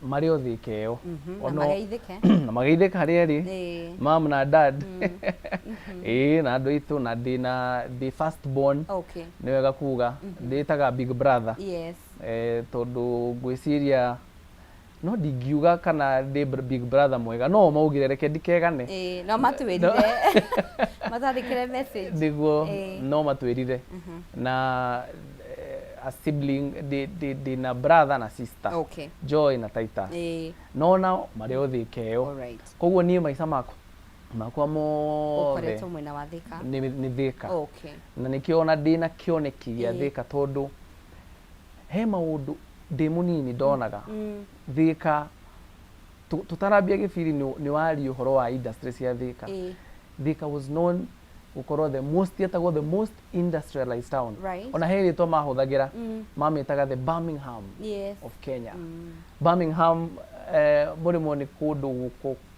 Marĩ o Thĩka ĩyo. Na mageithĩke. Na mageithĩka harĩa erĩ, mam na dad, ĩĩ, na andũ aitũ, na ndĩna ndĩ first born. Nĩ wega kuga ndĩtaga big brother. Tondũ ngwĩciria no ndingiuga kana ndĩ big brother mwega, no o maugire reke ndikegane. Ĩĩ, no matwĩrire matwandĩkĩre message. Nĩguo. No matwĩrire na a sibling, ndĩ na brother na sister, Joy na Titus. No nao marĩ o Thĩka ĩyo. Koguo niĩ maica makwa mothe Ũkoretwo mwena wa Thĩka. Nĩ Thĩka. Na nĩkĩo ona ndĩna kĩoneki gĩa Thĩka, tondũ he maũndũ ndĩ mũnini ndonaga Thĩka. Tũtarambia gĩbiri nĩ waria ũhoro wa industry cia Thĩka. Thĩka was known gũkorwo the most, yetagwo the most industrialized town. Ona he rĩtwa mahũthagĩra, mamĩtaga the Birmingham of Kenya. Birmingham, mũrĩmo nĩ kũndũ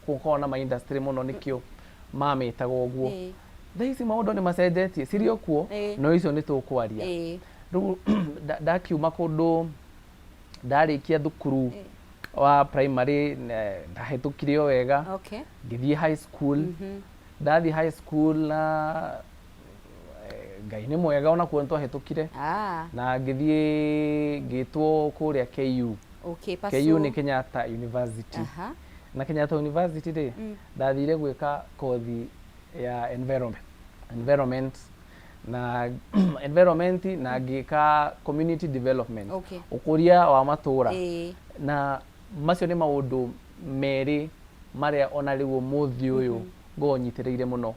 gũkoragwo na ma industry mũno, nĩkĩo mamĩtaga ũguo. Thaa ici maũndũ nĩ macenjetie, cirĩ o kuo, no icio nĩ tũkwaria. Rĩu ndakiuma kũndũ, ndarĩkia thukuru wa primary, ndahĩtũkire o wega. Ngĩthiĩ high school. Ndathiĩ high school na Ngai nĩ mwega, onakuo nĩ twahĩtũkire. Na ngĩthiĩ ngĩtwo kũrĩa KU. KU nĩ Kenyatta University. Na Kenyatta University rĩ, ndathire gwĩka kothi ya environment na environment, na ngĩka community development, ũkũria wa matũra. Na macio nĩ maũndũ merĩ marĩa ona rĩu ũmũthĩ ũyũ ngoragwo nyitĩrĩire mũno,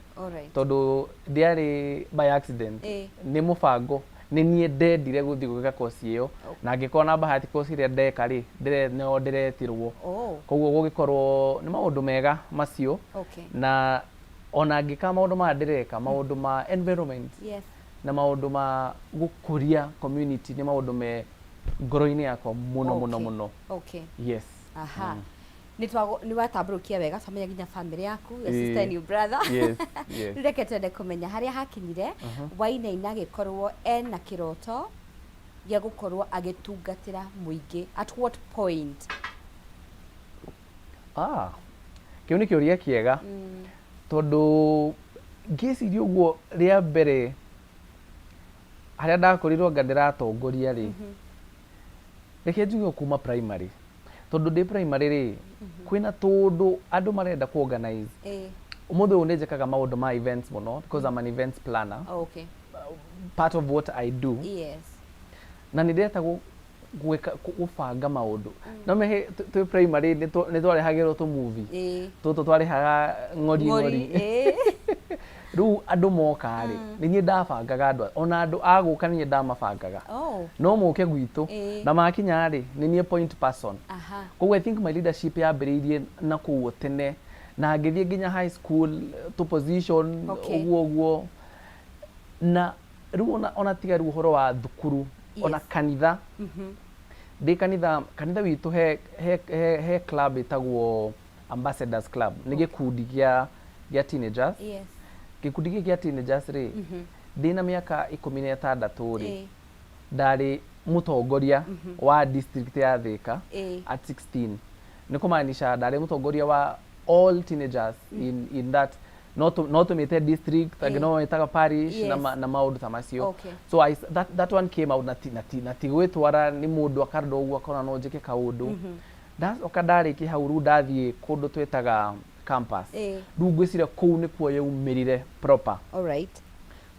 tondũ ndiarĩ by accident, nĩ mũbango, nĩ niĩ ndendire gũthiĩ gwĩka kosi ĩyo, na ngĩkorwo na bahati, kosi ĩrĩa ndeka rĩ, no ndĩretirwo. Koguo gũgĩkorwo nĩ maũndũ mega macio. Na ona ngĩka maũndũ maya ndĩreka, maũndũ ma environment na maũndũ ma gũkũria community nĩ maũndũ me ngoro-inĩ yakwa mũno mũno mũno. Yes. Aha. Nĩ watambũrũkia wega, twamenya nginya family yaku, your sister and your brother. Yes. Rĩu reke twende kũmenya harĩa hakinyire Wainaina agĩkorwo ena kĩroto gĩa gũkorwo agĩtungatĩra mũingĩ, at what point? Ah, kĩu nĩ kĩũria kĩega, tondũ ngĩciria ũguo, rĩa mbere harĩa ndakorirwo anga ndĩratongoria rĩ, reke njuge o kuma primary, tondũ ndĩ primary rĩ, kwĩna tũndũ andũ marenda ku organize. Ũmũthĩ ũyũ nĩ njĩkaga maũndũ ma events mũno because I'm an events planner. Part of what I do, na nĩ ndetagwo gwĩka gũbanga maũndũ. No mehe twĩ primary nĩ twarehagĩrwo tũ movie tũtũ twarĩhaga ng'ori. Ng'ori. Ng'ori. Rĩu andũ moka rĩ, nĩ niĩ ndabangaga andũ, ona andũ a gũka nĩ niĩ ndamabangaga. No mũke gwitũ. Na makinya rĩ, nĩ niĩ point person. Koguo I think my leadership yambĩrĩirie na kũu tene, na ngĩthiĩ nginya high school to position. Ũguo ũguo, na rĩu ona tiga rĩu ũhoro wa thukuru, ona kanitha, ndĩ kanitha, kanitha witũ he club ĩtagwo Ambassadors Club, nĩ gĩkundi gĩa teenagers. Gĩkundi gĩkĩ gĩa teenagers rĩ, ndĩna mĩaka 16 rĩ, ndarĩ mũtongoria wa district ya Thika. At 16, nĩ kũmaanisha ndarĩ mũtongoria wa all teenagers in that, no tũmĩte district, angĩ no metaga parish na, na maũndũ ta macio. So that one came out na ti gwĩtwara, nĩ mũndũ akarora ũguo akona no njĩke kaũndũ. Ndacoka ndarĩkia hau, rĩu ndathiĩ kũndũ twĩtaga campus. Rĩu ngwĩciria kũu nĩkuo yaumĩrire proper,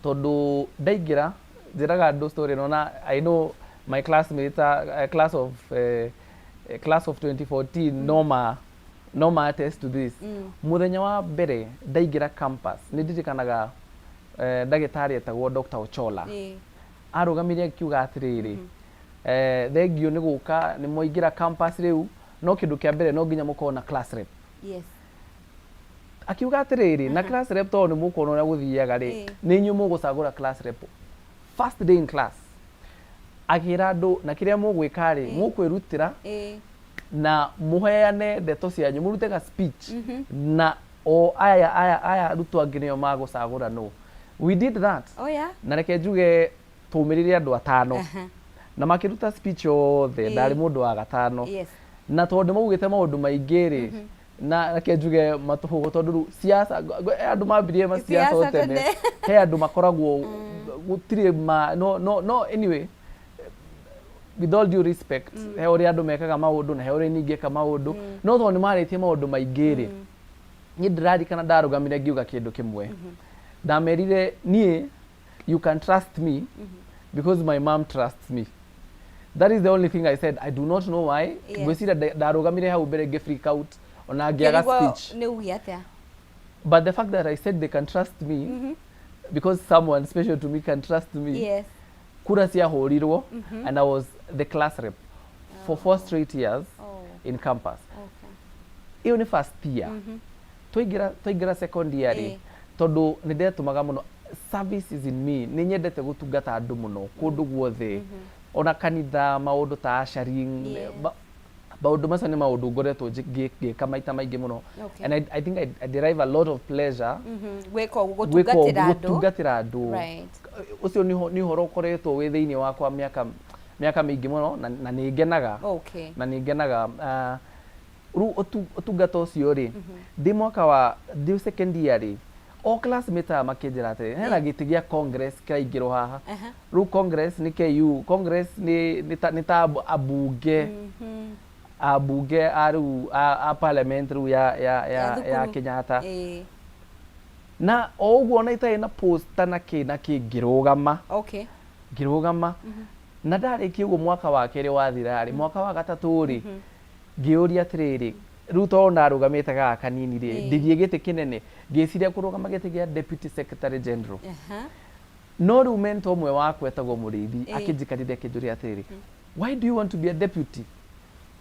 tondũ ndaingĩra, njĩraga andũ story ĩno, na I know my classmates, class of 2014, no ma attest to this. Mũthenya wa mbere ndaingĩra campus, nĩ ndirikanaga ndagĩtarĩ etagwo Dr. Ochola arũgamire akiuga atĩrĩrĩ, "Thengiũ nĩ gũka nĩ mwaingĩra campus rĩu, no kĩndũ kĩa mbere no nginya mũkorwo na class rep." Akiuga atĩrĩrĩ, na class rep, tondũ nĩ mũkuona ũrĩa gũthiaga rĩ, nĩ inyuĩ mũgũcagũra class rep first day in class. Akĩra andũ, na kĩrĩa mũgwĩka rĩ, mũkwĩrutĩra na mũheane ndeto cianyu, mũrute ga speech, na o aya arutwo angĩ nĩo magũcagũra. No we did that. Na reke njuge twaumĩrire andũ atano na makĩruta speech othe. Ndarĩ mũndũ wa gatano. Na tondũ maugĩte maũndũ maingĩ rĩ, na reke njuge matũhũhũ, tondũ rĩu siasa he andũ mambirie masiasa o Siasa tene. Tene. He andũ makoragwo gũtirĩ ma no no no anyway, with all due respect, he ũrĩa andũ mekaga maũndũ na he ũrĩa niĩ ingĩka maũndũ, no tondũ nĩ marĩtie maũndũ maingĩ rĩ, niĩ ndĩrarikana ndarũgamire ngiuga kĩndũ kĩmwe. Ndamerire, niĩ you can trust me because my mom trusts me. That is the only thing I said. I do not know why. Ngwĩciria ndarũgamire hau mbere ngĩ freak out ona ngĩaga Kĩrigwo speech. Nĩ uge atĩa? But the fact that I said they can trust me because someone special to me can trust me, kura ciahũrirwo and I was the class rep for 4 straight years in campus. Ĩyo nĩ first year. Twaingĩra second year rĩ, tondũ nĩ ndetũmaga mũno, service is in me, nĩ nyendete gũtungata andũ mũno kũndũ guothe, ona kanitha, maũndũ ta ushering. Maũndũ macio nĩ maũndũ ngoretwo ngĩka maita maingĩ mũno. And I think I derive a lot of pleasure Gwĩka ũguo, gwĩka ũguo, gũtungatĩra andũ. Gũtungatĩra andũ. Ũcio nĩ ũhoro ũkoretwo wĩ thĩinĩ wakwa mĩaka mĩingĩ mũno na nĩ ngenaga. Na nĩ ngenaga. Ah, rĩu ũtungata ũcio rĩ, ndĩ mwaka wa ndĩ second year rĩ, o classmate aya makĩnjĩra atĩrĩ, hena gĩtĩ gĩa congress kĩraingĩrwo haha. Rĩu congress nĩ KU congress nĩ ta ambunge ambunge a rĩu a parliament rĩu ya Ya ya thukuru. Kenyatta. Na o ũguo ona itarĩ na poster na kĩ na kĩ, ngĩrũgama. Ngĩrũgama na ndarĩkia ũguo, mwaka wa kerĩ wathira rĩ, mwaka wa gatatũ rĩ, ngĩũria atĩrĩrĩ, rĩu tondũ ndarũgamĩte gaka kanini rĩ, ndĩthiĩ gĩtĩ kĩnene? Ngĩciria kũrũgama gĩtĩ gĩa deputy secretary general. No rĩu mentor ũmwe wakwa etagwo Mũrĩithi akĩnjikarire, akĩnjũria atĩrĩrĩ, "Why do you want to be a deputy?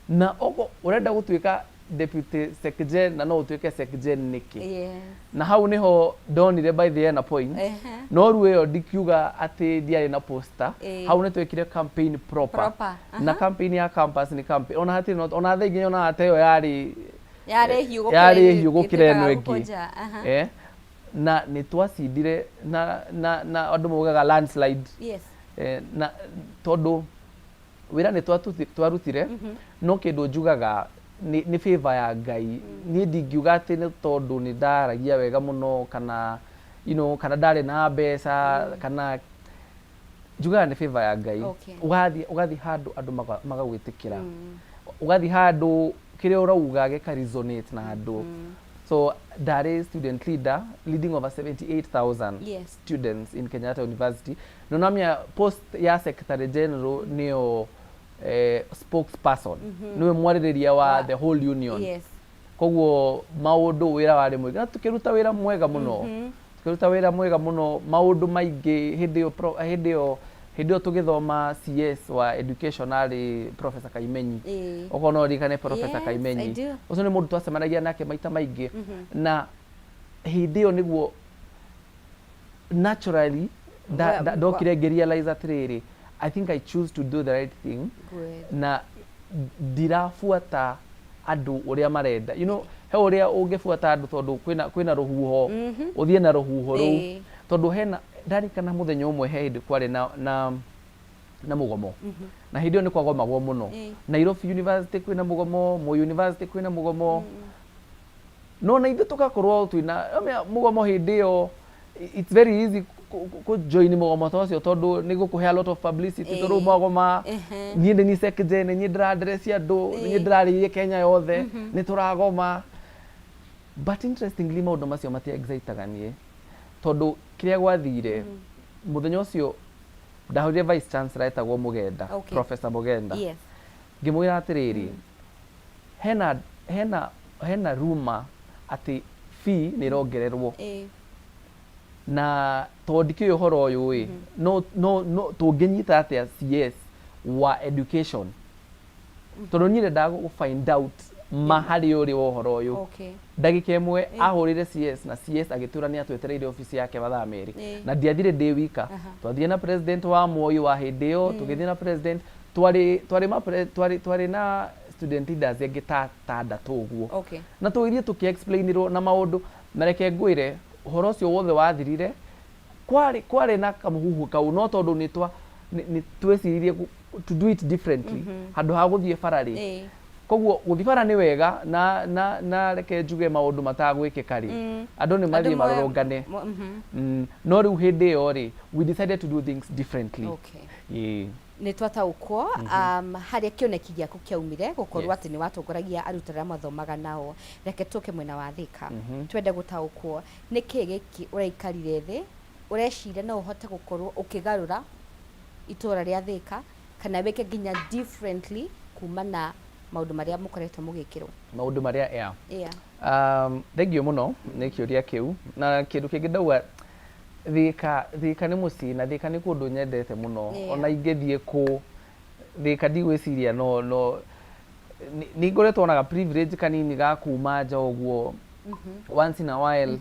Na ogo ũrenda gũtuĩka deputy secgen na no ũtuĩke secgen nĩkĩ?" Na hau niho ndonire by the end a point. No rĩu ĩyo ndikiuga atĩ ndiarĩ na poster. Hau nĩ twekire campaign proper. Proper, Na campaign ya campus nĩ campaign ona hatirĩ ona thaa ingĩ nyonaga ta ĩyo yarĩ Yarĩ hiũ gũkĩra yarĩ hiũ gũkĩra ĩno ĩtuĩkaga ĩngĩ. gũkũ nja. Na nĩ twacindire na andũ maugaga landslide. Na tondũ wĩra nĩ twarutire, no kĩndũ njugaga nĩ favor ya Ngai. Niĩ ndingiuga atĩ nĩ tondũ nĩ ndaragia wega mũno kana kana ndarĩ na mbeca, kana njugaga nĩ favor ya Ngai. Ũgathiĩ handũ andũ magagwĩtĩkĩra, ũgathiĩ handũ kĩrĩa ũrauga gĩka resonate na andũ. So ndarĩ student leader leading over 78,000 students in Kenyatta University. No namia post ya secretary general nĩyo spokesperson, nĩwe mwarĩrĩria wa the whole union. Koguo maũndũ wĩra warĩ mũingĩ na tũkĩruta wĩra mwega mũno, tũkĩruta wĩra mwega mũno, maũndũ maingĩ. Hĩndĩ ĩyo hĩndĩ ĩyo tũgĩthoma, CS wa education arĩ Professor Kaimenyi. Okorwo no ũririkane Professor Yes, Kaimenyi. I do. Ũcio nĩ mũndũ twacemanagia nake maita maingĩ, na hĩndĩ ĩyo nĩguo naturally ndokire ngĩrealize atĩrĩrĩ, I think I choose to do the right thing. Na ndirabuata andũ ũrĩa marenda. He ũrĩa ũngĩbuata andũ tondũ kwĩna rũhuho, ũthiĩ na rũhuho rũu. Tondũ hena ndarikana mũthenya ũmwe he hĩndĩ kwarĩ na mũgomo, na hĩndĩ ĩyo nĩ kwagomagwo mũno. Nairobi University kwĩna mũgomo, Moi University kwĩna mũgomo, no na ithuĩ tũgakorwo twĩna ũmenya mũgomo hĩndĩ ĩyo, it's very easy kũ join mũgomo ta ũcio tondũ nĩ gũkũhe a lot of publicity, tondũ magoma niĩ nĩ niĩ secgen, nĩ niĩ ndĩra-address andũ, nĩ niĩ ndĩrarĩire Kenya yothe nĩ tũragoma. But interestingly, maũndũ macio matia excitaga niĩ, tondũ kĩrĩa gwathire mũthenya ũcio, ndahũrire vice chancellor etagwo Mũgenda, Professor Mũgenda, ngĩmwĩra atĩrĩrĩ, hena rumor atĩ fee nĩ ĩrongererwo, na tondũ ndikĩũĩ ũhoro ũyũ ĩ, no tũngĩnyita atĩa CS wa education, tondũ niĩ ndendaga gũ find out ma harĩ ũrĩ wa ũhoro ũyũ. Ndagĩka ĩmwe ahũrĩre CS, na CS agĩtwĩra nĩ atwetereire obici yake mathaa 2. Na ndiathire ndĩ wika. Twathire na president wa Moi wa hĩndĩ ĩyo, tũgĩthiĩ na president, twarĩ na student leaders angĩ ta atandatũ ũguo. Na tũgĩthiĩ tũkĩ-explainirwo na maũndũ, na reke ngwĩre, ũhoro ũcio wothe wathirire. Kwarĩ na kamũhuhu kau, no tondũ nĩ tweciririe to do it differently, handũ ha gũthiĩ bara rĩ, Koguo gũthiĩ bara nĩ wega na reke njuge maũndũ matagwĩkĩka rĩ, andũ nĩ mathiĩ Andũ moe- marũrũngane. No rĩu hĩndĩ ĩyo rĩ, we decided to do things differently. Ĩĩ. Nĩ twataũkwo harĩa kĩoneki gĩaku kĩaumire gũkorwo atĩ nĩ watongoragia arutwo arĩa mathomaga nao. Reke tũke mwena wa Thĩka, twende gũtaũkwo nĩ kĩĩ gĩkĩ ũraikarire thĩ ũreciria no ũhote gũkorwo ũkĩgarũra itũra rĩa Thĩka, kana wĩke nginya differently kuma na maũndũ marĩa mũkoretwo mũgĩkĩrwo. Maũndũ marĩa, yeah. Thengiũ mũno nĩ kĩũria kĩu. Na kĩndũ kĩngĩ ndauga, Thĩka, Thĩka nĩ mũciĩ na Thĩka nĩ kũndũ nyendete mũno. Ona ingĩthiĩ kũ, Thĩka ndigwĩciria no nĩ ngoretwo na ga privilege kanini ga kuma nja ũguo once in a while,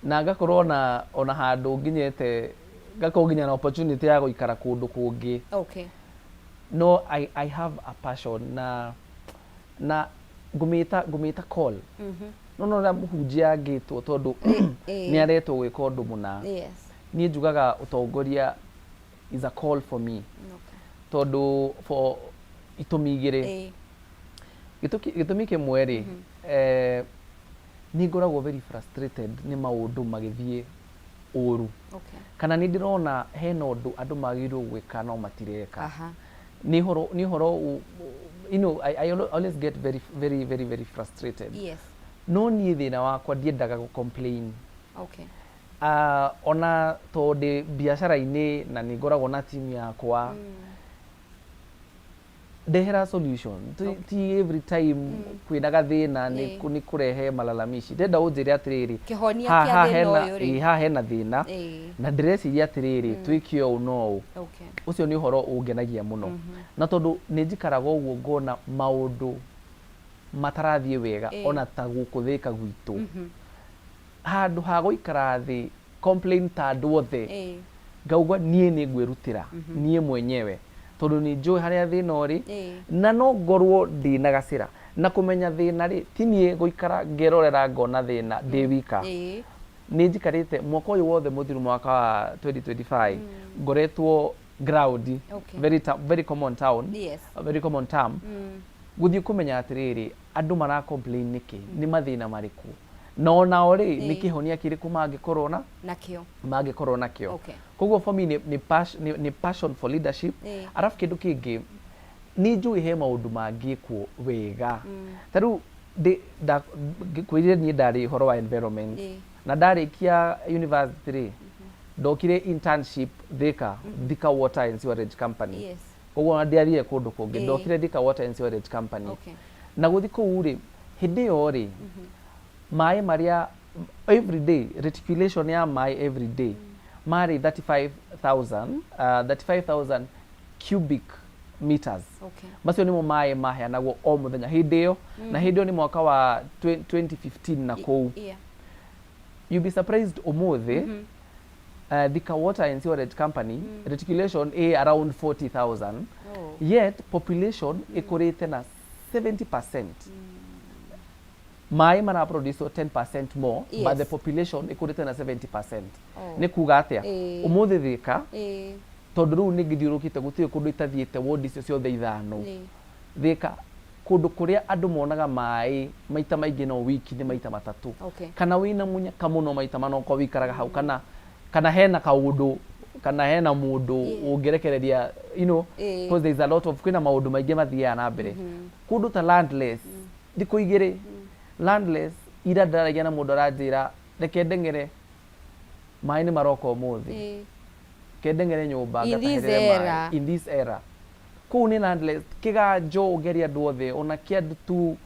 na ngakorwo ona handũ nginyĩte, ngakorwo nginya na opportunity ya gũikara kũndũ kũngĩ. No I have a passion na ngũmĩta call. No ũrĩa mũhunjia angĩtwo tondũ nĩ aretwo gwĩka ũndũ mũna. Niĩ njugaga ũtongoria is a call for me. Tondũ for itũmi igĩrĩ. Gĩtũmi kĩmwe rĩ, nĩ ngoragwo very frustrated nĩ maũndũ magĩthiĩ ũru. Kana nĩ ndĩrona hena ũndũ andũ magĩrĩirwo gwĩka no matireka. Nĩ ũhoro I always get very, very, very, very frustrated. No niĩ thĩna wakwa ndiendaga gũ complain. Ona tondũ ndĩ biacara-inĩ na nĩ ngoragwo na timu yakwa, ndehera solution. Ti every time kwĩna gathĩna nĩ kũrehe malalamishi. Ndĩrenda ũnjĩre atĩrĩrĩ, Kĩhonia kĩa thĩna ũyũ rĩ. Ĩ, haha hena thĩna na ndĩreciria atĩrĩrĩ, twĩke ũũ no ũũ. Ũcio nĩ ũhoro ũngenagia mũno. Na tondũ nĩ njikaraga ũguo ngona maũndũ matarathiĩ wega, ona ta gũkũ Thĩka gwitũ, handũ ha gũikara thĩ complain ta andũ othe, ngauga niĩ nĩ ngwĩrutĩra niĩ mwenyewe, tondũ nĩ njũĩ harĩa thĩna ũrĩ, na no ngorwo ndĩna gacĩra na kũmenya thĩna rĩ, ti niĩ gũikara ngerorera ngona thĩna ndĩ wika. Nĩ njikarĩte mwaka ũyũ wothe mũthiru, mwaka wa 2025, ngoretwo ground, very common town, a very common term, gũthiĩ kũmenya atĩrĩrĩ, andũ mara complain nĩkĩ, nĩ mathĩna marĩkũ, na onao rĩ, nĩ kĩhonia kĩrĩkũ mangĩkorwo na nakĩo, mangĩkorwo nakĩo. Koguo for me nĩ passion for leadership. Arabu kĩndũ kĩngĩ, nĩ njũĩ he maũndũ mangĩkwo wega. Ta rĩu ngĩkwĩrire niĩ ndarĩ ũhoro wa environment, na ndarĩkia university rĩ, ndokire internship Thika, Thika Water and Sewerage Company. Koguo ona ndiathire kũndũ kũngĩ, ndokire Thika Water and Sewerage Company. Na gũthiĩ kũu rĩ, hĩndĩ ĩyo rĩ, maĩ marĩa every day, reticulation ya maĩ every day marĩ 35,000, 35,000 cubic meters. Macio nĩmo maĩ maheanagwo o mũthenya hĩndĩ ĩyo, na hĩndĩ ĩyo nĩ mwaka wa 2015 na kũu. You be surprised, ũmũthĩ Thika Water and Sewerage Company reticulation ĩ around 40,000. Yet population ĩkũrĩte na 70%. Maĩ maraproduce 10% more, but the population ĩkũrĩte na 70%. Nĩ kuga atĩa? Ũmũthĩ Thika, tondũ rĩu nĩ ngĩthiũrũrũkĩte, gũtirĩ kũndũ itathiĩte, ward icio ciothe ithano, Thika kũndũ kũrĩa andũ monaga maĩ maita maingĩ no wiki nĩ maita matatũ, kana wĩna mũnyaka mũno maita mana okorwo wĩikaraga hau, kana hena kaũndũ, kana hena mũndũ ũngĩrekereria, because there is a lot of, kwĩna maũndũ maingĩ mathiaga na mbere kũndũ ta Landless. Thikũ igĩrĩ Landless ira ndĩraragia na mũndũ aranjĩra, "Reke ndeng'ere, maĩ nĩ maroka ũmũthĩ, reke ndeng'ere nyũmba In this ngataherere era. maĩ." In this era, kũu nĩ Landless, Kĩganjo, ũgeria andũ othe, ona Kĩandutu,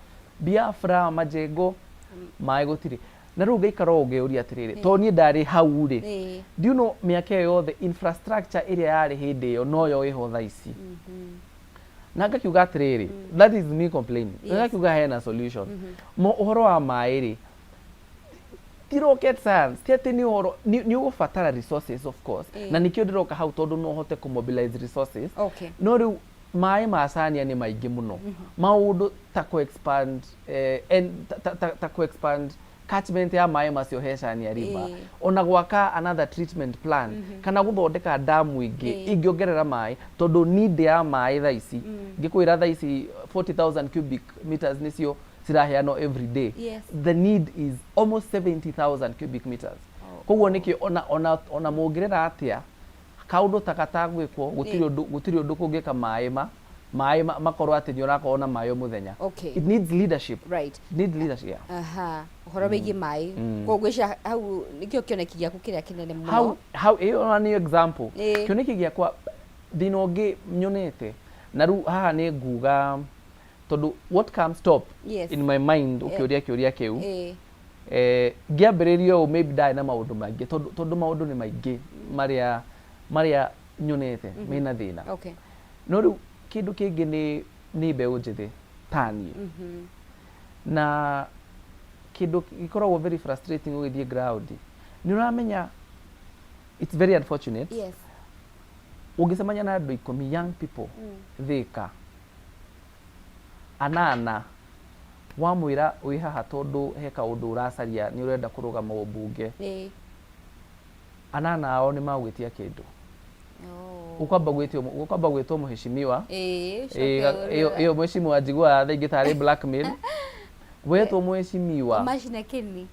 Biafra, Majengo, maĩ gũtirĩ. Na rĩu ngaikara ũũ ngĩũria atĩrĩrĩ, tondũ niĩ ndarĩ hau rĩ, do you know mĩaka ĩyo yothe infrastructure ĩrĩa yarĩ hĩndĩ ĩyo noyo ĩho thaa ici? Na ngakiuga atĩrĩrĩ, that is me complaining. Na ngakiuga hena solution. Mo ũhoro wa maĩ rĩ, ti rocket science, ti atĩ nĩ ũhoro nĩ ũgũbatara resources, of course. Na nĩkĩo ndĩroka hau, tondũ no ũhote kũmobilize resources. No rĩu maĩ ma Cania nĩ maingĩ mũno. Maũndũ ta kũ-expand ta kũ-expand Catchment ya maĩ macio he Chania River, ona gwaka another treatment plant kana gũthondeka damu ingĩ ingĩongerera maĩ, tondũ need ya maĩ thaa ici, ngĩkwĩra thaa ici 40,000 cubic meters nĩcio ciraheanwo every day. The need is almost 70,000 cubic meters. Koguo nĩkĩo ona mũngĩrera atĩa kaũndũ ta gatagwĩkwo, gũtirĩ ũndũ, gũtirĩ ũndũ kũngĩka maĩ makorwo atĩ nĩ ũrakorwo na maĩ o mũthenya. It needs leadership. It needs leadership, yeah. Aha, ũhoro wĩgiĩ maĩ, koguo ngwĩciria hau nĩkĩo kĩoneki gĩaku kĩrĩa kĩnene mũno. How ĩyo ona nĩ example. Kĩoneki gĩakwa, thĩna ũngĩ nyonete na rĩu haha nĩ nguga, tondũ what comes top in my mind ũkĩũria kĩũria kĩu, ngĩambĩrĩria ũũ maybe ndarĩ na maũndũ maingĩ, tondũ maũndũ nĩ maingĩ marĩa nyonete mena thĩna. No rĩu kĩndũ kĩngĩ nĩ mbeũ njĩthĩ ta niĩ, na kĩndũ gĩkoragwo very frustrating ũgĩthiĩ ground, nĩ ũramenya it's very unfortunate, ũngĩcemania na andũ 10 young people Thĩka, anana wamwĩra wĩ haha tondũ he kaũndũ ũracaria, nĩ ũrenda kũrũgama ũmbunge, anana ao nĩ magwĩtia kĩndũ. Ũkwamba gwĩtwo mheshimiwa. Ũcoke Ĩyo mheshimiwa njiguaga thaa ingĩ tarĩ blackmail. Wetwo mheshimiwa, Ũmacine kĩni.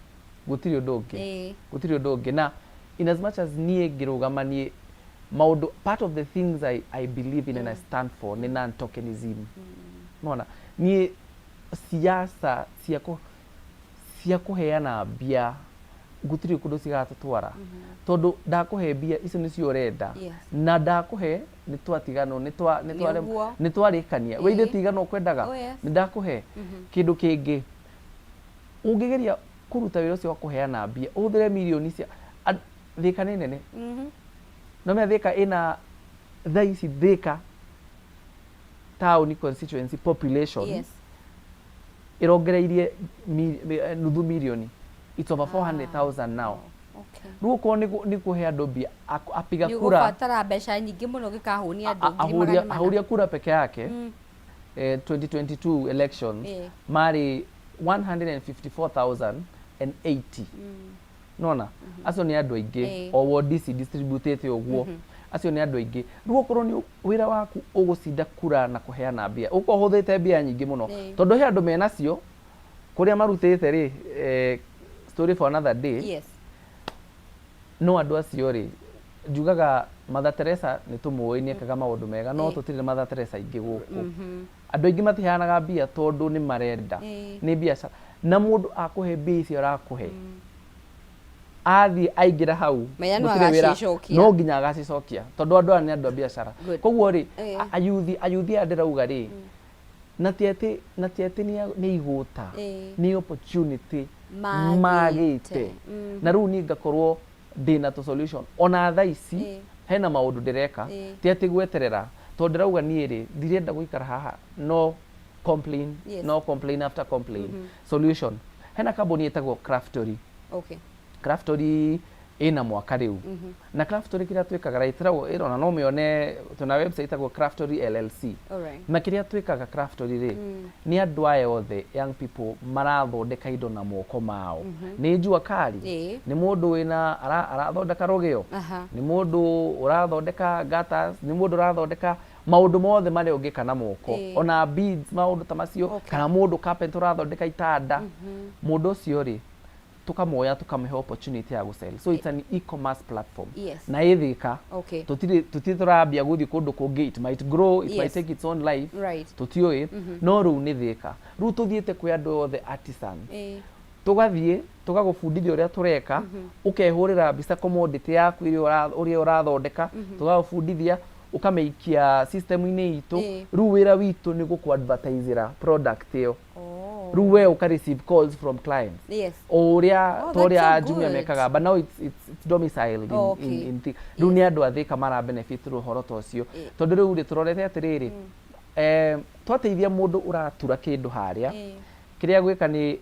Gũtirĩ ũndũ ũngĩ. Gũtirĩ ũndũ ũngĩ. Na in as much as niĩ ngĩrũgama, niĩ maũndũ, part of the things I believe in and I stand for nĩ non-tokenism. Nona niĩ siasa cia kũheana mbia gũtirĩ kũndũ cigatũtwara, tondũ ndakũhe mbia icio nĩcio ũrenda, na ndakũhe nĩ twatiganwo, Nĩguo. nĩ twarĩkania we ithe tigana ũkwendaga. Nĩ ndakũhe kĩndũ kĩngĩ. Ũngĩgeria kũruta wĩra ũcio wa kũheana mbia, ũhũthĩre mirioni cia Thĩka nĩ nene. No menya Thĩka ĩna thaa ici, Thĩka town constituency population ĩrongereirie nuthu mirioni. It's over 400,000 now. Rĩu okorwo nĩ kũhe andũ mbia, apiga Nĩ kura ũgũbatara mbeca nyingĩ mũno gĩkahũnia andũ ngiri 400. Ahũri a kura peke yake, 2022 elections marĩ 154,080. Nona acio nĩ andũ aingĩ. O ward ici distributĩte ũguo, acio nĩ andũ aingĩ. Rĩu okorwo nĩ wĩra waku ũgũcinda kura na kũheana mbia, ũkorwo ũhũthĩte mbia nyingĩ mũno, tondũ he andũ menacio kũrĩa marutĩte rĩ, story for another day. No andũ acio rĩ, njugaga Mother Teresa nĩ tũmũĩ nĩ ekaga maũndũ mega, no tũtirĩ na Mother Teresa aingĩ gũkũ. Andũ aingĩ matiheanaga mbia tondũ nĩ marenda nĩ biacara, na mũndũ akũhe mbia icio arakũhe, athiĩ aingĩra hau, Menya no gũtirĩ wĩra, agacicokia. No nginya agacicokia, tondũ andũ aya nĩ andũ a biacara. Koguo rĩ, ayuthi aya ndĩrauga rĩ, na ti atĩ nĩ igũta, nĩ opportunity Magĩte. Magĩte. Na rĩu niĩ ngakorwo ndĩna tũ solution ona thaa ici. Hena maũndũ ndĩreka, ti atĩ gweterera, tondũ ndĩrauga niĩ rĩ, ndirenda gũikara haha no complain, no complain after complain. Solution, hena kambuni ĩtagwo Craftory. Craftory ĩna mwaka rĩu, na Craftory kĩrĩa twĩkaga rĩ, ĩtagwo ĩrona no mĩone, twĩna website ĩtagwo Craftory LLC. Na kĩrĩa twĩkaga Craftory rĩ, nĩ andũ aya othe young people marathondeka indo na moko mao, nĩ jua kali, nĩ mũndũ wĩna arathondeka rũgĩo, nĩ mũndũ ũrathondeka gutters, nĩ mũndũ ũrathondeka maũndũ mothe marĩa ũngĩka na moko, ona beads, maũndũ ta macio, kana mũndũ carpenter ũrathondeka itanda. Mũndũ ũcio rĩ, tukamuoya tukamũhe opportunity ya gũsell. So it's an e-commerce platform na ĩ Thĩka. Tũtirĩ tũrambia gũthiĩ kũndũ kũngĩ. It might grow, it might take its own life, tũtiũĩ, no rĩu nĩ Thĩka. Rĩu tũthiĩte kwĩ andũ othe artisan, tũgathiĩ tũgagũbundithia ũrĩa tũreka, ũkehũrĩra mbica commodity yaku ĩrĩa ũrĩa ũrathondeka, tũgagũbundithia, ũkamĩikia system-inĩ itũ. Rĩu wĩra witũ nĩ gũkũ advertisera product ĩyo. Rĩu we ũka receive calls from clients o ũrĩa Oh, ta ũrĩa that's so Jumia good. mekaga, but now it's domiciled in Thika. Rĩu nĩ andũ a Thika mara benefit rĩu ũhoro ta ũcio, tondũ rĩu rĩ, tũrorete atĩrĩrĩ, twateithia mũndũ ũratura kĩndũ harĩa, kĩrĩa gwĩka nĩ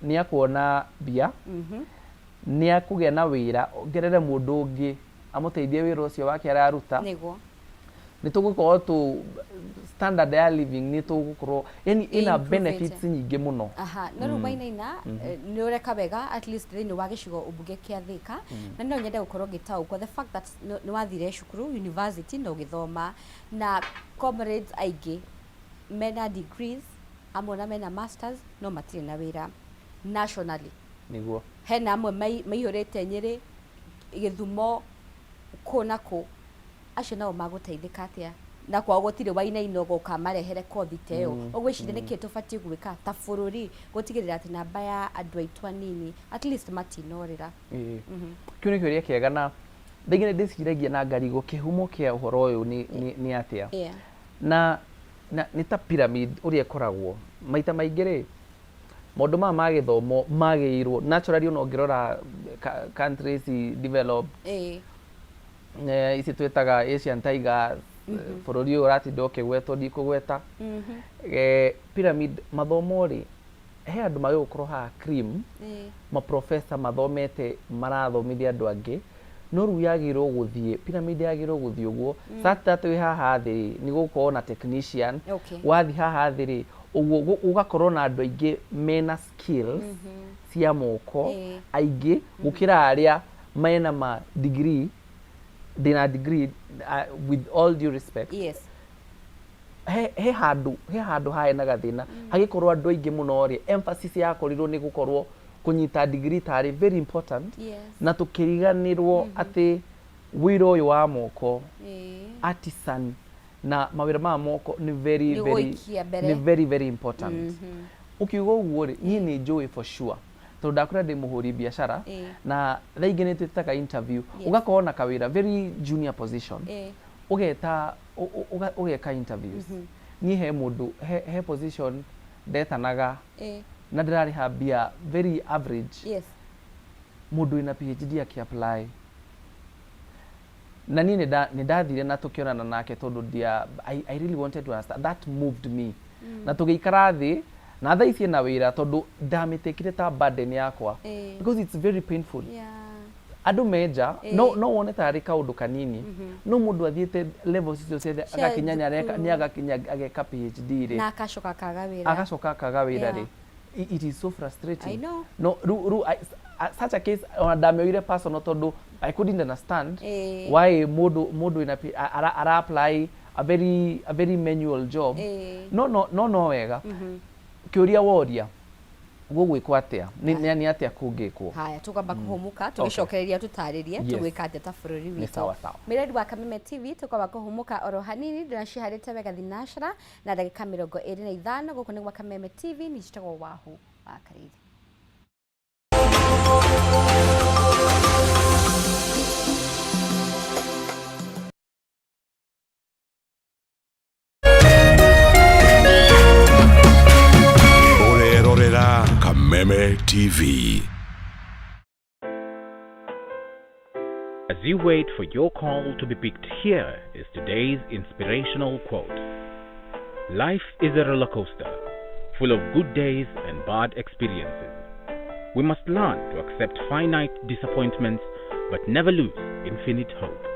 nĩ akuona mbia, nĩ akũgĩa na wĩra, ongerere mũndũ ũngĩ amũteithie wĩra ũcio wake araruta. Nĩ tũgũkorwo tũ standard ya living nĩ tũgũkorwo, yani ĩna Improve. Benefits nyingĩ mũno. Aha, no rĩu Wainaina, nĩ ũreka wega at least thĩinĩ wa gĩcigo ũmbunge kĩa Thĩka, na no nyende gũkorwo ngĩtaũkwo the fact that nĩ wathire cukuru university na ũgĩthoma, na comrades aingĩ mena degrees, amwe na mena masters, no matirĩ na wĩra nationally. Hena amwe maihũrĩte Nyĩrĩ, Gĩthumo, kũ na kũ. Acio nao magũteithĩka atĩa na kwao gũtirĩ Wainaina ũgoka marehere kothi ta ĩyo? Ũgwĩciria nĩkĩ tũbatiĩ gwĩka ta bũrũri gũtigĩrĩra atĩ namba ya andũ aitũ anini at least matinorĩra? Ĩĩ. Kĩu nĩ kĩũria kĩega, na rĩngĩ nĩ ndĩciragia na ngarigwo kĩhumo kĩa ũhoro ũyũ nĩ atĩa. Na nĩ ta pyramid ũrĩa ĩkoragwo maita maingĩ rĩ, maũndũ maya ma gĩthomo magĩrĩirwo naturally, ona ũngĩrora countries developed, ici twĩtaga Asian Tigers, bũrũri ũyũ ũratinda ũkĩgwetwo, ndikũgweta. Pyramid mathomo rĩ, he andũ magĩrĩirwo gũkorwo haha cream, maprofesa mathomete, marathomithia andũ angĩ, no rĩu yagĩrĩirwo gũthiĩ pyramid, yagĩrĩirwo gũthiĩ ũguo, such that wĩ haha thĩ rĩ, nĩ gũkorwo na technician. Wathiĩ haha thĩ rĩ, ũguo gũgakorwo na andũ aingĩ mena skills cia moko, aingĩ gũkĩra arĩa mena ma degree. Ndĩna degree, with all due respect, he handũ harĩ na gathĩna hagĩkorwo andũ aingĩ mũno rĩ, emphasis yakorirwo nĩ gũkorwo kũnyita degree tarĩ very important, na tũkĩriganĩrwo atĩ wĩra ũyũ wa moko, artisan na mawĩra ma moko nĩ very Nĩ very gũikia mbere. Nĩ very very important. Ũkiuga ũguo rĩ, niĩ nĩ njũĩ for sure tondũ ndakũra ndĩ mũhũri biacara, na thaa ingĩ nĩ twĩtaga interview, ũgakorwo na kawĩra very junior position, ũgeta ũgeka interviews. Niĩ he mũndũ he position ndetanaga na ndĩrarĩha mbia very average, mũndũ wĩna PhD akĩ-apply, na niĩ nĩ ndathire na tũkĩonana nake tondũ ndia I really wanted to understand. That moved me, na tũgĩikara thĩ, na thaa ici ena wĩra tondũ ndamĩtĩkire ta burden yakwa, because it's very painful. Andũ menja no wone tarĩ kaũndũ kanini, no mũndũ athiĩte levels icio ciothe Cia agakinya nĩ thukuru. nĩ agakinya ageka PhD rĩ, Na akacoka kaga wĩra. Agacoka akaga wĩra rĩ, it is so frustrating. I know. No ru such a case, ona ndamĩoire personal tondũ I couldn't understand why mũndũ wĩna ara apply a very manual job. No wega kĩũria woria, gũgwĩkwo atĩa? Nĩ atĩa kũngĩkwo? Haya, tũkwamba kũhũmũka, tũgĩcokereria tũtarĩrie tũgwĩka atĩa ta bũrũri Nĩ witũ. Sawa sawa. Mĩrori wa Kameme TV, tũkwamba kũhũmũka oro hanini. Ndĩraciharĩte wega thinacra na ndagĩka 25. Gũkũ nĩ gwa Kameme TV, nĩ njĩtagwo Wahu wa Karĩithi. Ũrerorera Kameme TV. As you wait for your call to be picked, here is today's inspirational quote. Life is a roller coaster, full of good days and bad experiences. We must learn to accept finite disappointments but never lose infinite hope.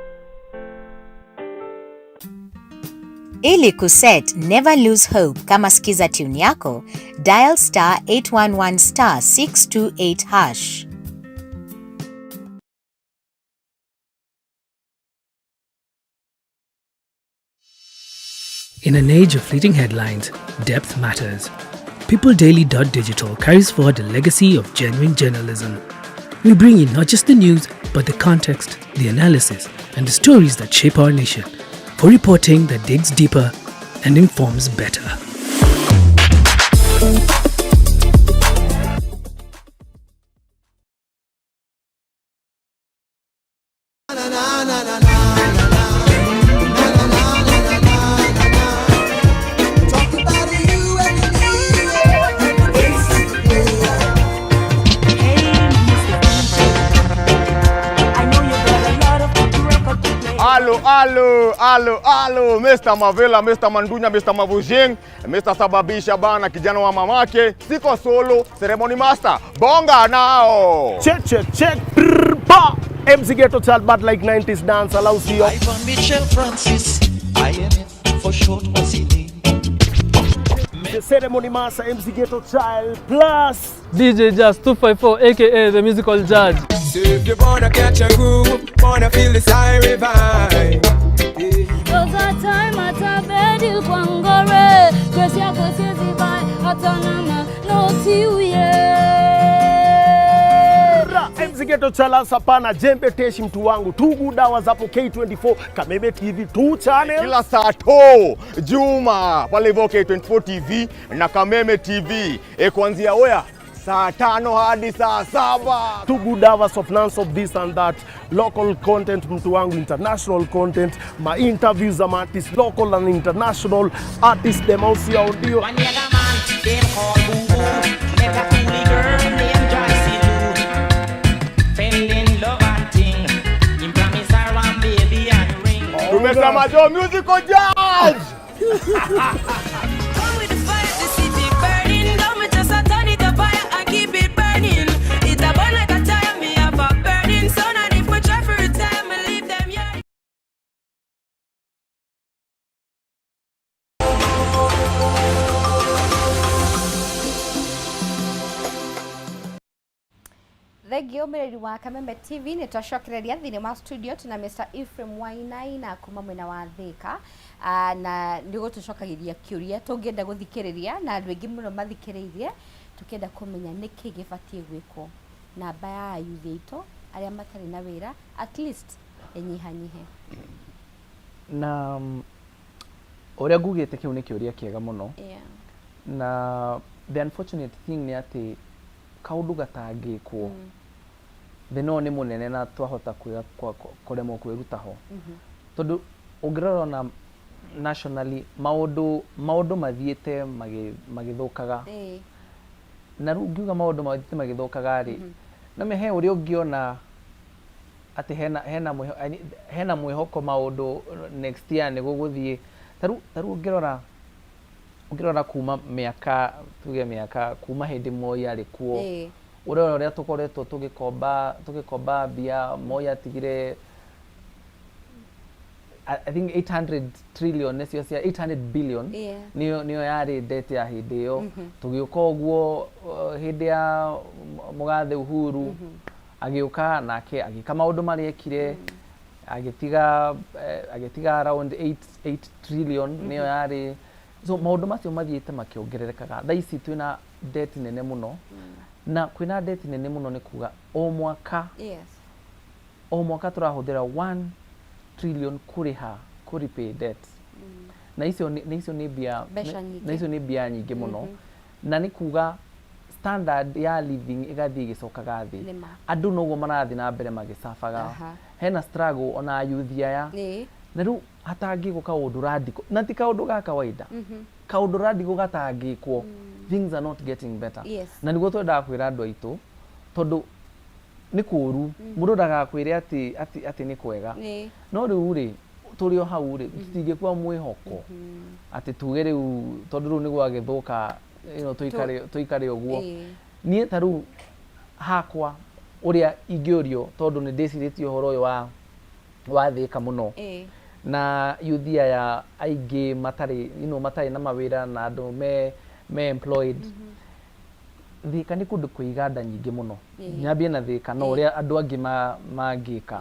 Ili kuset Never Lose Hope kama skiza tune yako, dial *811*628#. In an age of fleeting headlines, depth matters. PeopleDaily.digital carries forward the legacy of genuine journalism. We bring you not just the news, but the context, the analysis, and the stories that shape our nation. For reporting that digs deeper and informs better. Talk about you and me and the bass player. Hey, Mr. DJ, I know you got a lot of record to play. Alo, alo, alo, alo, Mr. Mavela, Mr. Mandunya, Mr. Mavujing, Mr. Sababisha bana, kijana wa mamake, siko solo, ceremony master, bonga nao. Check, check, check. Brr, ba. MC Ghetto Child, bad like 90s dance. Allow see you. Ivan Mitchell Francis, I For short, what's it name? The ceremony master MC Ghetto Child plus DJ Jazz 254 aka the musical judge. So if you wanna catch a groove, wanna feel this irie vibe. Cause a time at a bed il kwangore Kwesi yako siezi bai hata nama no tiuye Ra, MC Ghetto Child sapana jembe teshi mtu wangu tugu dawa zapo K24 Kameme TV 2 channel Kila saa to Juma pale hivyo K24 TV na Kameme TV e, kuanzia oya saa 5 hadi saa 7. Two good hours of nonstop this and that local content mtu wangu international content ma interviews za ma artists local and international artists them out here ndio Them call Boo Boo. Met a coolie girl named Joycey Lou. Fell in love and thing. Him promise her one baby and ring. Tumesema jo musical judge. Come with the fire, the city burning. Don't me just a turn it up fire and keep it burning. It a burn like a tire, me have a burning sun. And if we try for retire, me leave them yeah. Thengio mĩreri wa Kameme TV nĩ twacokereria thĩinĩ wa studio tuna Mr. Ephraim Wainaina kuma mwena wa Thika. Na nĩ gũtũcokagĩria kĩũria tũngĩenda gũthikĩrĩria na andũ aingĩ mũno mathikĩrĩirie tũkĩenda kũmenya nĩkĩ gĩbatiĩ gwĩkwo namba ya ayuthi aitũ arĩa matarĩ na wĩra at least ĩnyihanyihe. Na ũrĩa ngugĩte kĩu nĩ kĩũria kĩega mũno. Yeah. Na the unfortunate thing nĩ atĩ kaũndũ gatangĩkwo thĩna ũyũ nĩ mũnene na twahota kũremwo kwĩruta ho. Tondũ ũngĩrora ona nationally maũndũ mathiĩte magĩthũkaga. Na rĩu ngiuga maũndũ mathiĩte magĩthũkaga rĩ, no he ũrĩa ũngĩona atĩ hena mwĩhoko maũndũ next year nĩ gũgũthiĩ. Ta rĩu ũngĩrora kuma mĩaka tuge mĩaka kuma hĩndĩ Moi arĩ kuo, ũrora ũrĩa tũkoretwo tũgĩkomba mbia. Moi atigire I think 800 trillion nĩcio cia 800 billion. Nĩyo yarĩ debt ya hĩndĩ ĩyo. Tũgĩũka ũguo hĩndĩ ya mũgathe Uhuru agĩũka nake agĩka maũndũ marĩa ekire, agĩtiga around 8 trillion nĩyo yarĩ. So maũndũ macio mathiĩte makĩongererekaga. Thaa ici twĩna debt nene mũno, na kwĩna debt nene mũno nĩ kuga o mwaka o mwaka tũrahũthĩra 1 trillion kũrĩha kũ repay debt. Na icio nĩ mbia Mbeca nyingĩ. Na icio nĩ mbia nyingĩ mũno. Na nĩ kuga standard ya living ĩgathiĩ ĩgĩcokaga thĩ. Nĩma. Andũ noguo marathiĩ na mbere magĩcabaga. Hena struggle ona ayuthi aya. Na rĩu hatangĩkwo kaũndũ radical, na ti kaũndũ ga kawaida, kaũndũ radical gatangĩkwo, things are not getting better. Na nĩguo twendaga kwĩra andũ aitũ, tondũ nĩ kũũru mũndũ ndagakwĩre atĩ nĩ kwega. No rĩu rĩ tũrĩ o hau rĩ, tũtingĩkua mwĩhoko atĩ tuge rĩu tondũ rĩu nĩ gwagĩthũka, tũikare ũguo. Niĩ ta rĩu hakwa ũrĩa ingĩũrio, tondũ nĩ ndĩcirĩtie ũhoro ũyũ wa Thĩka mũno na yuthi aya aingĩ matarĩ matarĩ na mawĩra na andũ me employed. Thĩka nĩ kũndũ kwĩ iganda nyingĩ mũno. Nyambie na Thĩka no ũrĩa andũ angĩ mangĩka.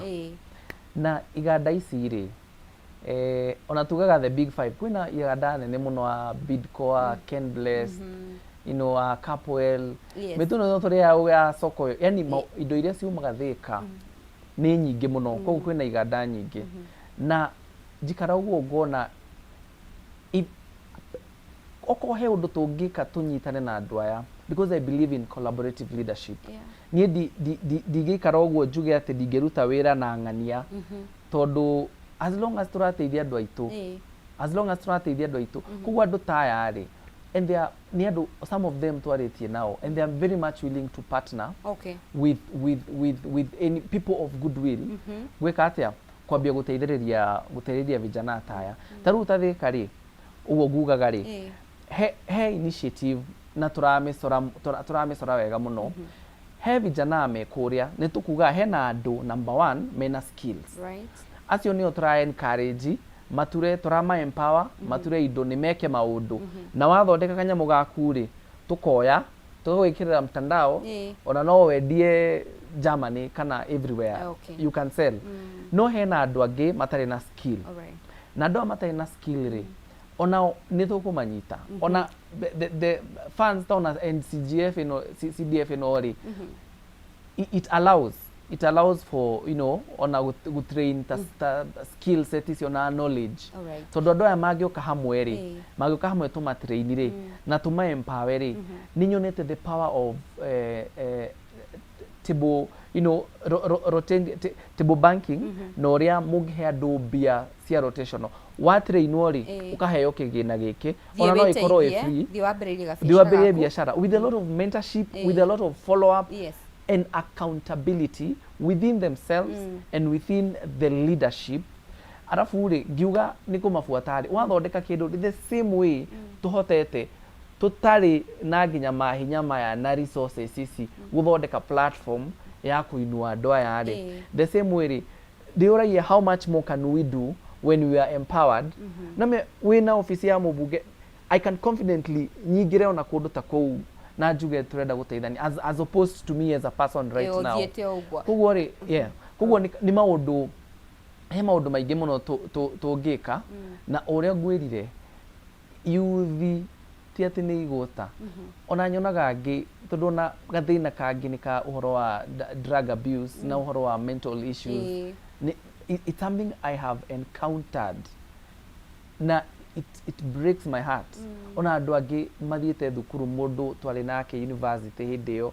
Na iganda ici rĩ, ona tugaga the big five, kwĩna iganda nene mũno a Bidco, a Kenblest, a Capwell. Mĩtũ ĩno tũrĩa ya soko, yani indo iria ciumaga Thĩka nĩ nyingĩ mũno. Koguo kwĩna iganda nyingĩ na njikara ũguo ngona okorwo he ũndũ tũngĩka tũnyitane na andũ aya, because I believe in collaborative leadership. Niĩ ndingĩikara ũguo njuge atĩ ndingĩruta wĩra na ng'ania, tondũ as long as tũrateithia andũ aitũ, as long as tũrateithia andũ aitũ, koguo andũ ta aya rĩ, and they are nĩ andũ, some of them twarĩtie nao and they are very much willing to partner with any people of goodwill. Gwĩka atĩa? Kwambia gũteithĩrĩria vijana ta aya. Ta rĩu ta Thĩka rĩ, ũguo ngugaga rĩ, he initiative na tũramĩcora wega mũno. He vijana me kũrĩa, nĩ tũkuga hena andũ number one mena skills. Acio nĩo tũra encourage Mature tũrama empower, mature indo nĩ meke maũndũ. Na wathondeka kanyamũ gaku rĩ, tũkoya tũgagwĩkĩrĩra mtandao, ona no wendie Germany kana everywhere. You can sell. No hena andũ angĩ matarĩ na skill. Na andũ aya matarĩ na skill rĩ, onao nĩ tũkũmanyita. Ona the funds ta ona NCGF ĩno, CDF ĩno rĩ, it allows for ona gũtrain ta skill set icio na knowledge, tondũ andũ aya mangĩũka hamwe rĩ, mangĩũka hamwe tũmatrain rĩ na tũma empower rĩ, nĩ nyonete the power of table ro, ro, rotating, table banking, na ũrĩa mũngĩhe andũ mbia cia rotational. Watrainwo rĩ, ũkaheo kĩgĩna gĩkĩ, ona no ĩkorwo ĩ free. Thiĩ wambĩrĩrie thiĩ wambĩrĩrie gabiacara. Biacara with a lot of mentorship, with a lot of follow up and accountability within themselves and within the leadership. Arabu rĩ, ngiuga nĩ kũmabuata rĩ, wathondeka kĩndũ the same way tũhotete tũtarĩ na nginya mahinya maya na resources ici gũthondeka platform ya kũinua andũ aya rĩ, the same way rĩ, ndĩũragia how much more can we do when we are empowered? Na me wĩna ofici ya mũmbunge, I can confidently nyingĩre ona kũndũ ta kũu na njuge tũrenda gũteithania, as opposed to me as a person right now. Ũthiĩte o ũguo. Koguo rĩ, yeah, koguo nĩ maũndũ, he maũndũ maingĩ mũno tũngĩka. Na ũrĩa ngwĩrire, yuthi ti atĩ nĩ igũta. Ona nyonaga angĩ, tondũ ona gathĩna kangĩ nĩ ka ũhoro wa drug abuse na ũhoro wa mental issues. It's something I have encountered na it breaks my heart. Ona andũ angĩ mathiĩte thukuru, mũndũ twarĩ nake university hĩndĩ ĩyo,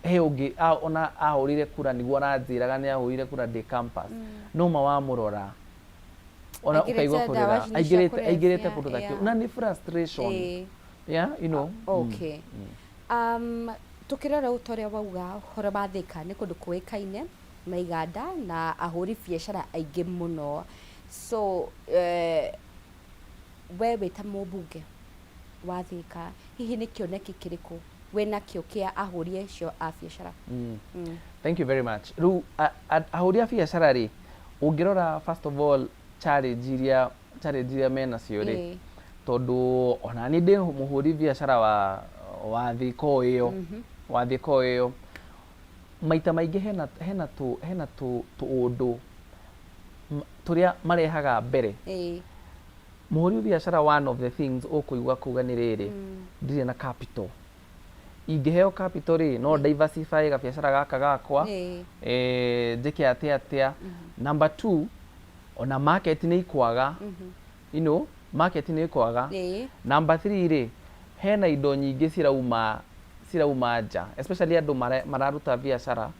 he ũngĩ ona ahũrire kura nĩguo aranjĩraga nĩ ahũrire kura ndĩ campus, no ma wamũrora ona Aingĩrĩte ũkaigua ndawa kũrĩra. ici cia Aingĩrĩte aingĩrĩte kũrebia, kũndũ ta kĩu na nĩ frustration. Okay. Tukĩrora ũta ũrĩa wauga ũhoro wa Thĩka, nĩ kũndũ kũĩkaine na iganda na ahũri biacara aingĩ mũno. So we wĩ ta mũmbunge wa Thĩka, hihi nĩ kĩoneki kĩrĩkũ wĩnakĩo kĩa ahũri acio a biacara? Thank you very much. Rĩu ahũri a biacara rĩ, ũngĩrora first of all challenge iria menacio rĩ, tondũ ona niĩ ndĩ mũhũri biacara wa Thĩka o ĩyo, wa Thĩka o ĩyo, maita maingĩ hena tũ tũũndũ tũrĩa marehaga mbere. Mũhũri biacara, one of the things ũkũigua kuga nĩ rĩrĩ: ndirĩ na capital. Ingĩheo capital rĩ, no diversify gabiacara gaka gakwa, njĩke atĩa atĩa. Number two, ona market nĩ ikwaga, market nĩ ikwaga. Number three rĩ, hena indo nyingĩ cirauma nja, especially andũ mararuta biacara.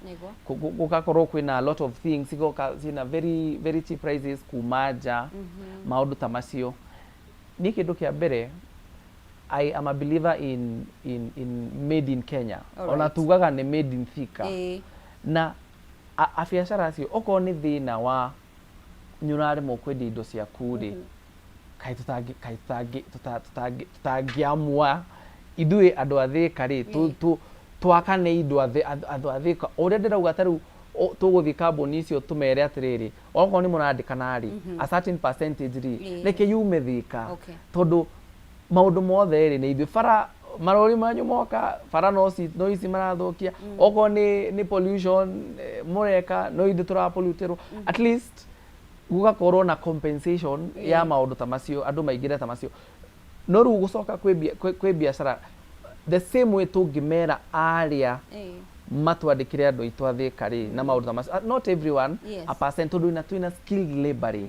Gũgakorwo kwĩna a lot of things igoka ciĩna very very cheap prices kuma nja, maũndũ ta macio. Niĩ kĩndũ kĩa mbere, I am a believer in made in Kenya. Ona tugaga nĩ made in Thika. Na abiacara acio, okorwo nĩ thĩna wa nĩ ũraremwo kwendia indo ciaku rĩ, kaĩ tũtangĩamua ithuĩ andũ a Thĩka rĩ, twakane indo andũ a Thĩka? Ũrĩa ndĩrauga, ta rĩu tũgũthiĩ kambuni icio tũmere atĩrĩrĩ, okorwo nĩ mũrandĩkana rĩ, a certain percentage rĩ, reke yume Thĩka, tondũ maũndũ mothe rĩ, nĩ ithuĩ. Bara, marori manyu moka bara no ici marathũkia. Okorwo nĩ pollution mũreka, no ithuĩ tũrapollutĩrwo. At least gũgakorwo na compensation ya maũndũ ta macio, andũ maingĩre ta macio. No rĩu gũcoka kwĩ biacara, the same way tũngĩmera arĩa matwandĩkĩre andũ aitũ a Thĩka rĩ na maũndũ ta macio. Ah, not everyone, a percent, tondũ twĩna skilled labor rĩ.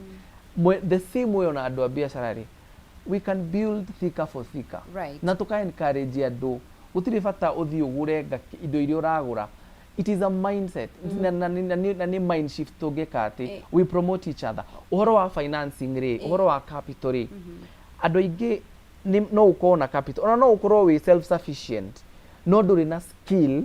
The same way ona andũ a biacara rĩ, we can build Thika for Thika. Na tũka encourage andũ, gũtirĩ bata ũthiĩ ũgũre indo iria ũragũra. It is a mindset na nĩ mind shift tũngĩka atĩ we promote each other. Ũhoro wa financing rĩ, ũhoro wa capital rĩ, andũ aingĩ no ũkorwo na capital, ona no ũkorwo wĩ self sufficient, no ndũrĩ na skill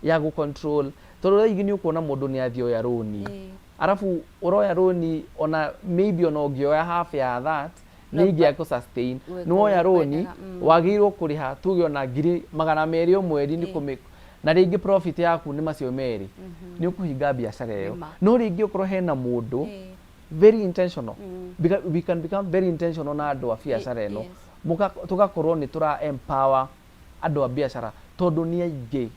ya gũ control, tondũ thaa ingĩ nĩ ũkuona mũndũ nĩ athiĩ oya rũni, arabu ũroya rũni, ona maybe ona ũngĩoya half ya that nĩ ingĩa kũ sustain. Wĩka Nĩ woya ũrĩa rũni, ũkwendaga, wagĩrĩirwo kũrĩha tuge ona 200,000 o mweri nĩ kũmĩ na rĩngĩ profit yaku nĩ macio merĩ, nĩ ũkũhinga biacara ĩyo. Nĩma. No rĩngĩ ũkorwo hena mũndũ very intentional. We can become very intentional na andũ a biacara ĩno. Tũgakorwo nĩ tũra empower andũ a biacara tondũ nĩ aingĩ.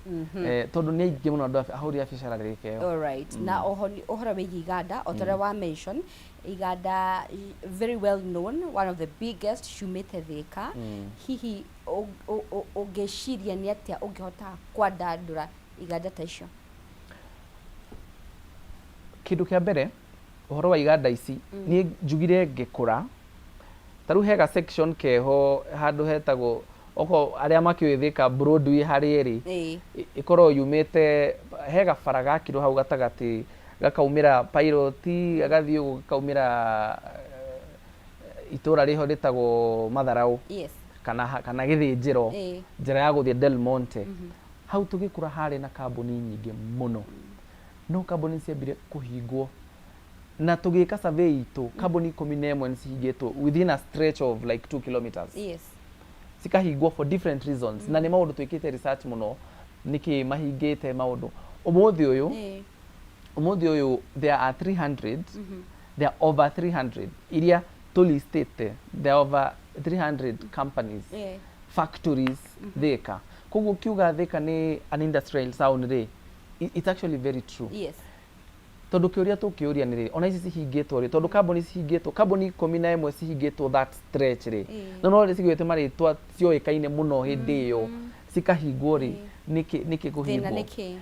Tondũ nĩ aingĩ mũno andũ ahũri a biacara rĩka ĩyo. Alright. Na oho nĩ ũhoro wĩgiĩ iganda, o ta ũrĩa wa mention iganda very well known, one of the biggest ciumĩte Thĩka. Hihi ũngĩciria nĩ atĩa ũngĩhota kwandandũra iganda ta icio? Kĩndũ kĩa mbere, ũhoro wa iganda ici, niĩ njugire ngĩkũra, ta rĩu he ga section keho handũ hetagwo oko arĩa makĩũĩ Thĩka Broadway harĩa ĩrĩ, ĩkoragwo yumĩte he gabara gakirwo hau gatagatĩ, gakaumĩra Pilot, gagathiĩ ũguo gakaumĩra itũra rĩho rĩtagwo Matharaũ kana Gĩthĩnjĩro, njĩra ya gũthiĩ Del Monte. Hau tũgĩkũra harĩ na kambuni nyingĩ mũno, no kambuni ciambire kũhingwo na tũgĩka survey itũ, kambuni 11 nĩ cihingĩtwo within a stretch of like 2 kilometers. Cikahingwo for different reasons, na nĩ maũndũ twĩkĩte research mũno nĩkĩ mahingĩte maũndũ. Ũmũthĩ ũyũ, ũmũthĩ ũyũ there are 300, there are over 300 iria tũlistĩte, there are over 300 companies, factories Thĩka. Koguo kiuga Thĩka nĩ an industrial town rĩ, it's actually very true. Tondũ kĩũria tũkĩũria nĩ rĩrĩ, ona ici cihingĩtwo rĩ, tondũ kambuni cihingĩtwo, kambuni 11 cihingĩtwo that stretch rĩ, no cigwĩte marĩtwa cioĩkaine mũno hĩndĩ ĩyo, cikahingwo rĩ, nĩkĩ Thĩna kũhingwo? Nĩkĩ?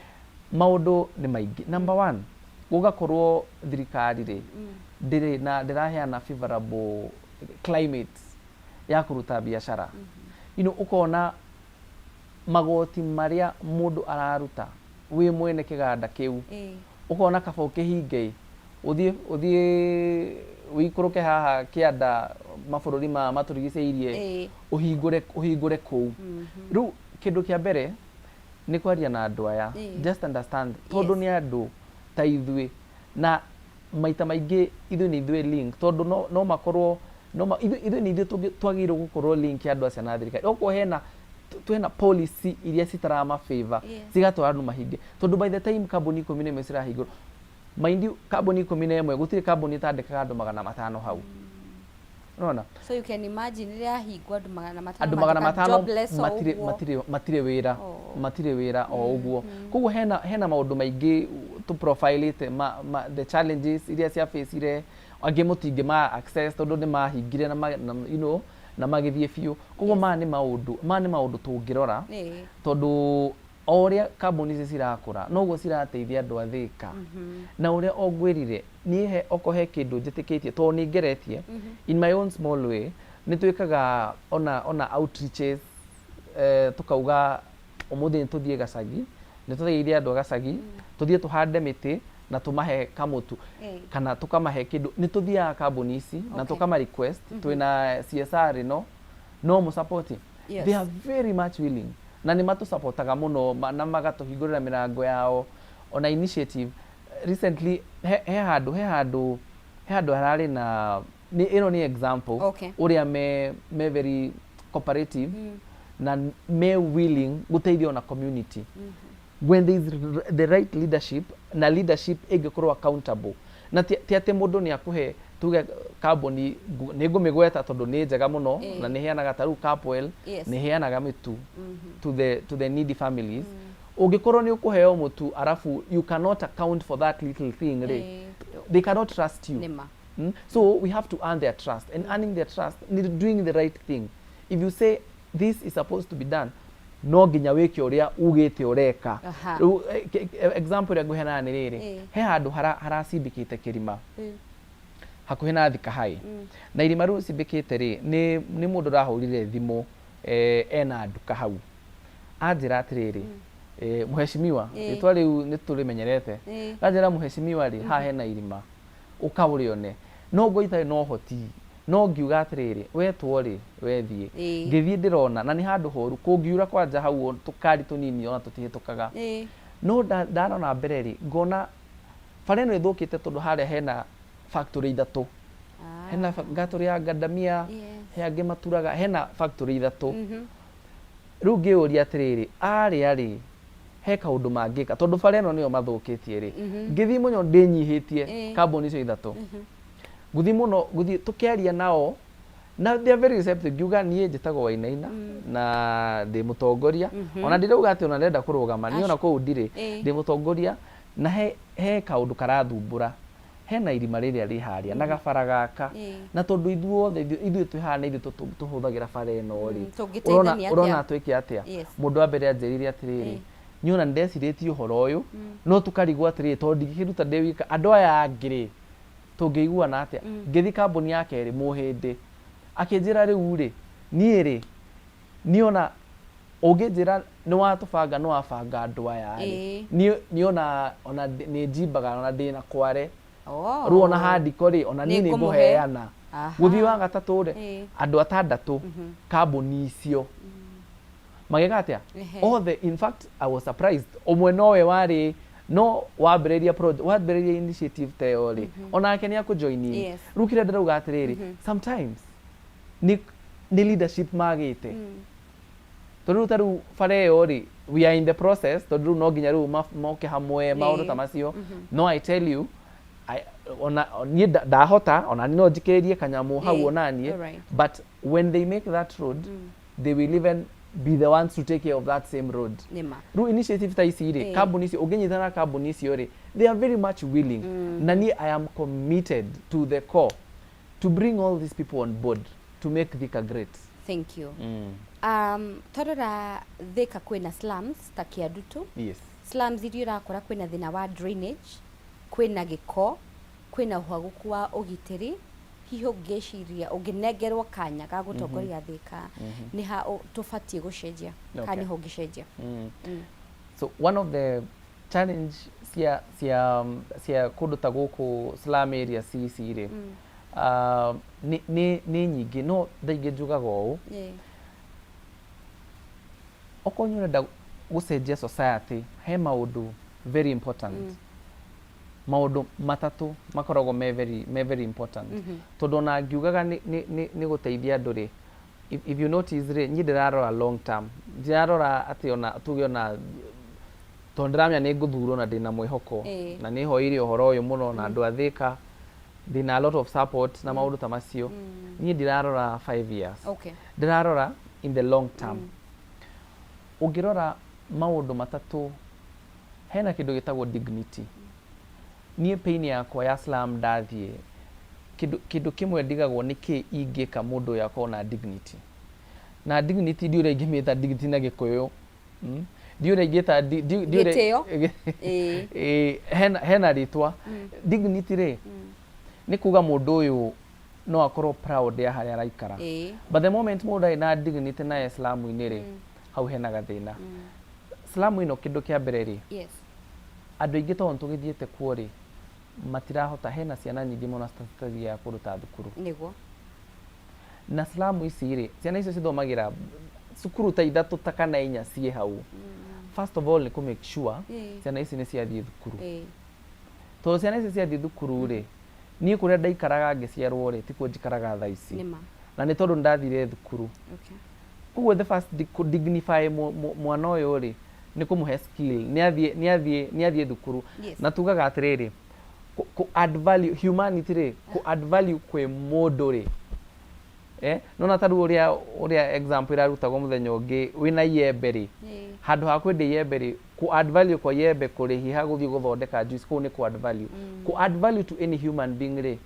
Maũndũ nĩ maingĩ. Number one, gũgakorwo thirikari rĩ, ndĩrĩ na ndĩraheana favorable climate ya kũruta biacara. Ũkona magoti marĩa mũndũ araruta wĩ mwene kĩganda kĩu, ũkona kaba ũkĩhinge, ũthiĩ ũikũrũke haha kĩanda mabũrũri ma matũrigicĩirie, ũhingũre kũu. Rĩu kĩndũ kĩa mbere nĩ kwaria na andũ aya, just understand, tondũ nĩ andũ ta ithuĩ, na maita maingĩ ithuĩ nĩ ithuĩ link, tondũ no makorwo no ma, ithuĩ nĩ ithuĩ twagĩrĩirwo gũkorwo link ya andũ acio na thirikari. Okorwo hena twĩna policy iria citarama favor, cigatwara andũ mahinge, tondũ by the time kambuni 11 cirahingũrwo, mind you, kambuni 11 gũtirĩ kambuni ĩtandĩkaga andũ 500 hau, unaona? So you can imagine rĩrĩa yahingwo, andũ 500 andũ magana matuĩka matano jobless o matirĩ ũguo. matirĩ wĩra. Oh. Matirĩ wĩra o ũguo. Koguo hena maũndũ maingĩ tũ profilĩte ma, the challenges iria ciafacire angĩ mũtingĩ ma access tondũ nĩ mahingire na magĩthiĩ biũ. Koguo maya nĩ maũndũ tũngĩrora, tondũ o ũrĩa kambuni ici cirakũra noguo cirateithia andũ a Thĩka. Na ũrĩa o ngwĩrire niĩ, he oko he kĩndũ njĩtĩkĩtie, tondũ nĩ ngeretie in my own small way, nĩ twĩkaga ona outreaches, tukauga ũmũthĩ nĩ tũthiĩ gacagi, nĩ tũteithie andũ a gacagi, tũthiĩ tũhande mĩtĩ na tũmahe kamũtu kana tũkamahe kĩndũ. Nĩ tũthiaga kambuni ici na tũkama request, twĩna CSR ĩno, no mũ support. They are very much willing na nĩ matũsupportaga mũno na magatũhingũrĩra mĩrango yao. Ona initiative recently, he handũ hararĩ na nĩ ĩno nĩ example ũrĩa me very cooperative na me willing gũteithia ona community when there is the right leadership, na leadership ĩngĩkorwo accountable, na ti atĩ mũndũ nĩ akũhe, tuge kambuni nĩ ngũmĩgweta tondũ nĩ njega mũno, na nĩ heanaga, ta rĩu Capwell, nĩ heanaga mĩtu to the needy families. Ũngĩkorwo nĩ ũkũheo mũtu arabu you cannot account for that little thing rĩ, they cannot trust you. Nĩma. So we have to earn their trust, and earning their trust ni doing the right thing. If you say this is supposed to be done, no nginya wĩke ũrĩa ugĩte ũreka. Rĩu example ĩrĩa ngũheanaga nĩ rĩrĩ, he handũ haracimbĩkĩte kĩrima hakuhĩ na Thika High, na irima rĩu cimbĩkĩte rĩ, nĩ mũndũ ũrahũrire thimũ, ena nduka hau, anjĩra atĩrĩrĩ, mũheshimiwa, rĩtwa rĩu nĩ tũrĩmenyerete, anjĩra, mũheshimiwa rĩ, haha hena irima, ũka ũrĩone. No ngo itarĩ na ũhoti, no ngiuga atĩrĩrĩ, wetwo rĩ, wethiĩ. Ngĩthiĩ, ndĩrona na nĩ handũ horu, kũngiura kwanja hau tũkari tũnini ona tũtihĩtũkaga. No ndarona mbere rĩ, ngona bara ĩno ĩthũkĩte tondũ harĩa hena factory ithatũ, hena factory ya ngandamia, he angĩ maturaga, hena factory ithatũ. Rĩu ngĩũria atĩrĩrĩ, arĩa rĩ, he kaũndũ mangĩka tondũ bara ĩno nĩyo mathũkĩtie rĩ? Ngĩthiĩ mũno ndĩnyihĩtie kambuni icio ithatũ. Ngũthiĩ mũno, ngũthiĩ tũkĩaria nao na they are very receptive. Ngiuga niĩ njĩtagwo Wainaina na ndĩ mũtongoria, ona ndirauga atĩ ona ndĩrenda kũrũgama niĩ, ona kũu ndirĩ. Ndĩ mũtongoria na he kaũndũ karathumbũra, hena irima rĩrĩa rĩ harĩa na gabara gaka, na tondũ ithuothe ithuĩ twĩ haha na ithuĩ tũhũthagĩra bara ĩno rĩ, ũrona Tũngĩteithania ũrona atĩa? twĩke atĩa? Mũndũ wa mbere anjĩrire atĩrĩrĩ, niĩ ona nĩndecirĩtie ũhoro ũyũ, no tũkarigwo atĩrĩrĩ, tondũ ndingĩkĩruta ndĩ wika, andũ aya angĩ rĩ, tũngĩiguana atĩa? Ngĩthiĩ kambuni ya kerĩ, Mũhĩndĩ akĩnjĩra, rĩu rĩ, niĩ rĩ, niĩ ona ũngĩnjĩra nĩ watũbanga, nĩ wabanga andũ aya rĩ, niĩ ona nĩ njimbaga, ona ndĩna kware. Rĩu ona handiko rĩ, ona niĩ nĩ Nĩngũmũhe. Ngũheana. Gũthiĩ wa gatatũ rĩ, andũ atandatũ kambuni icio magĩka atĩa? Othe, in fact I was surprised, ũmwe nowe warĩ no wambĩrĩria project, wambĩrĩria initiative ta ĩyo rĩ, onake nĩ akũjoin in. Rĩu kĩrĩa ndĩrauga atĩrĩrĩ, sometimes nĩ leadership magĩte, tondũ rĩu ta rĩu bara ĩyo rĩ, we are in the process, tondũ rĩu no nginya rĩu moke hamwe, maũndũ ta macio. No I tell you, ona niĩ ndahota, ona niĩ no njikĩrĩrie kanyamũ hau, ona niĩ. But when they make that road, they will even be the ones to take care of that same road. Nĩma. Rĩu initiative ta ici rĩ, kambuni icio ũngĩnyitana na kambuni icio rĩ, they are very much willing, na niĩ I am committed to the core to bring all these people on board to make Thika great. Thank you. Twarora Thika kwĩna slums ta Kĩandutu. Slums iria ũrakora kwĩna thĩna wa drainage, kwĩna gĩko, kwĩna ũhagũku wa ũgitĩri. Hihi ũngĩciria ũngĩnengerwo kanya ga gũtongoria Thika, nĩ ha tũbatiĩ gũcenjia kana nĩho ũngĩcenjia? So one of the challenge cia kũndũ ta gũkũ, slum area ici rĩ, nĩ nyingĩ, no thaa ingĩ njugaga ũũ, okorwo nĩ ũrenda gũcenjia society, he maũndũ very important, maũndũ matatũ makoragwo me very important, tondũ ona ngiugaga nĩ gũteithia andũ rĩ, if you notice rĩ, niĩ ndĩrarora long term, ndirarora atĩ ona tuge ona tondũ ndĩramenya nĩ ngũthurwo na ndĩna mwĩhoko, na nĩ hoire ũhoro ũyũ mũno na andũ a Thika, ndĩna a lot of support na maũndũ ta macio. Niĩ ndirarora 5 years, ndĩrarora in the long term. Ũngĩrora maũndũ matatũ, hena kĩndũ gĩtagwo dignity. Niĩ pain yakwa ya slum, ndathiĩ kĩndũ kĩmwe ndigagwo nĩ kĩ ingĩka mũndũ ũyũ akorwo na dignity. Na dignity, ndiũ ũrĩa ingĩmĩta dignity na Gĩkũyũ. Ndiũ ũrĩa ingĩta ndiũ ũrĩa- Gĩtĩo. Ĩĩ, hena rĩtwa dignity rĩ, nĩ kuga mũndũ ũyũ no akorwo proud ya harĩa araikara. But the moment mũndũ arĩ na dignity na e slum-inĩ rĩ, hau hena gathĩna. Slum ĩno, kĩndũ kĩa mbere rĩ, andũ aingĩ tondũ tũgĩthiĩte kuo rĩ, matirahota, hena ciana nyingĩ mũno citathiaga kũndũ ta thukuru. Na slum ici rĩ, ciana icio cithomagĩra cukuru ta ithatũ ta kana inya ciĩ hau. First of all nĩ kũ make sure ciana ici nĩ ciathiĩ thukuru, tondũ ciana ici ciathiĩ thukuru rĩ, niĩ kũrĩa ndaikaraga ngĩciarwo rĩ, tikuo njikaraga thaa ici, na nĩ tondũ nĩndathire thukuru. Koguo the first kũ dignify mwana ũyũ rĩ, nĩ kũmũhe skill, nĩ athiĩ thukuru. Na tugaga atĩrĩrĩ, kũ add value humanity rĩ, kũ add value kwĩ mũndũ rĩ, nona ta rĩu ũrĩa example ĩrarutagwo mũthenya ũngĩ, wĩna iembe rĩ, handũ ha kwendia iembe rĩ, kũ add value kwa iembe, kũrĩhiha gũthiĩ gũthondeka juice, kũu nĩ kũ add value. Kũ add value to any human being rĩ,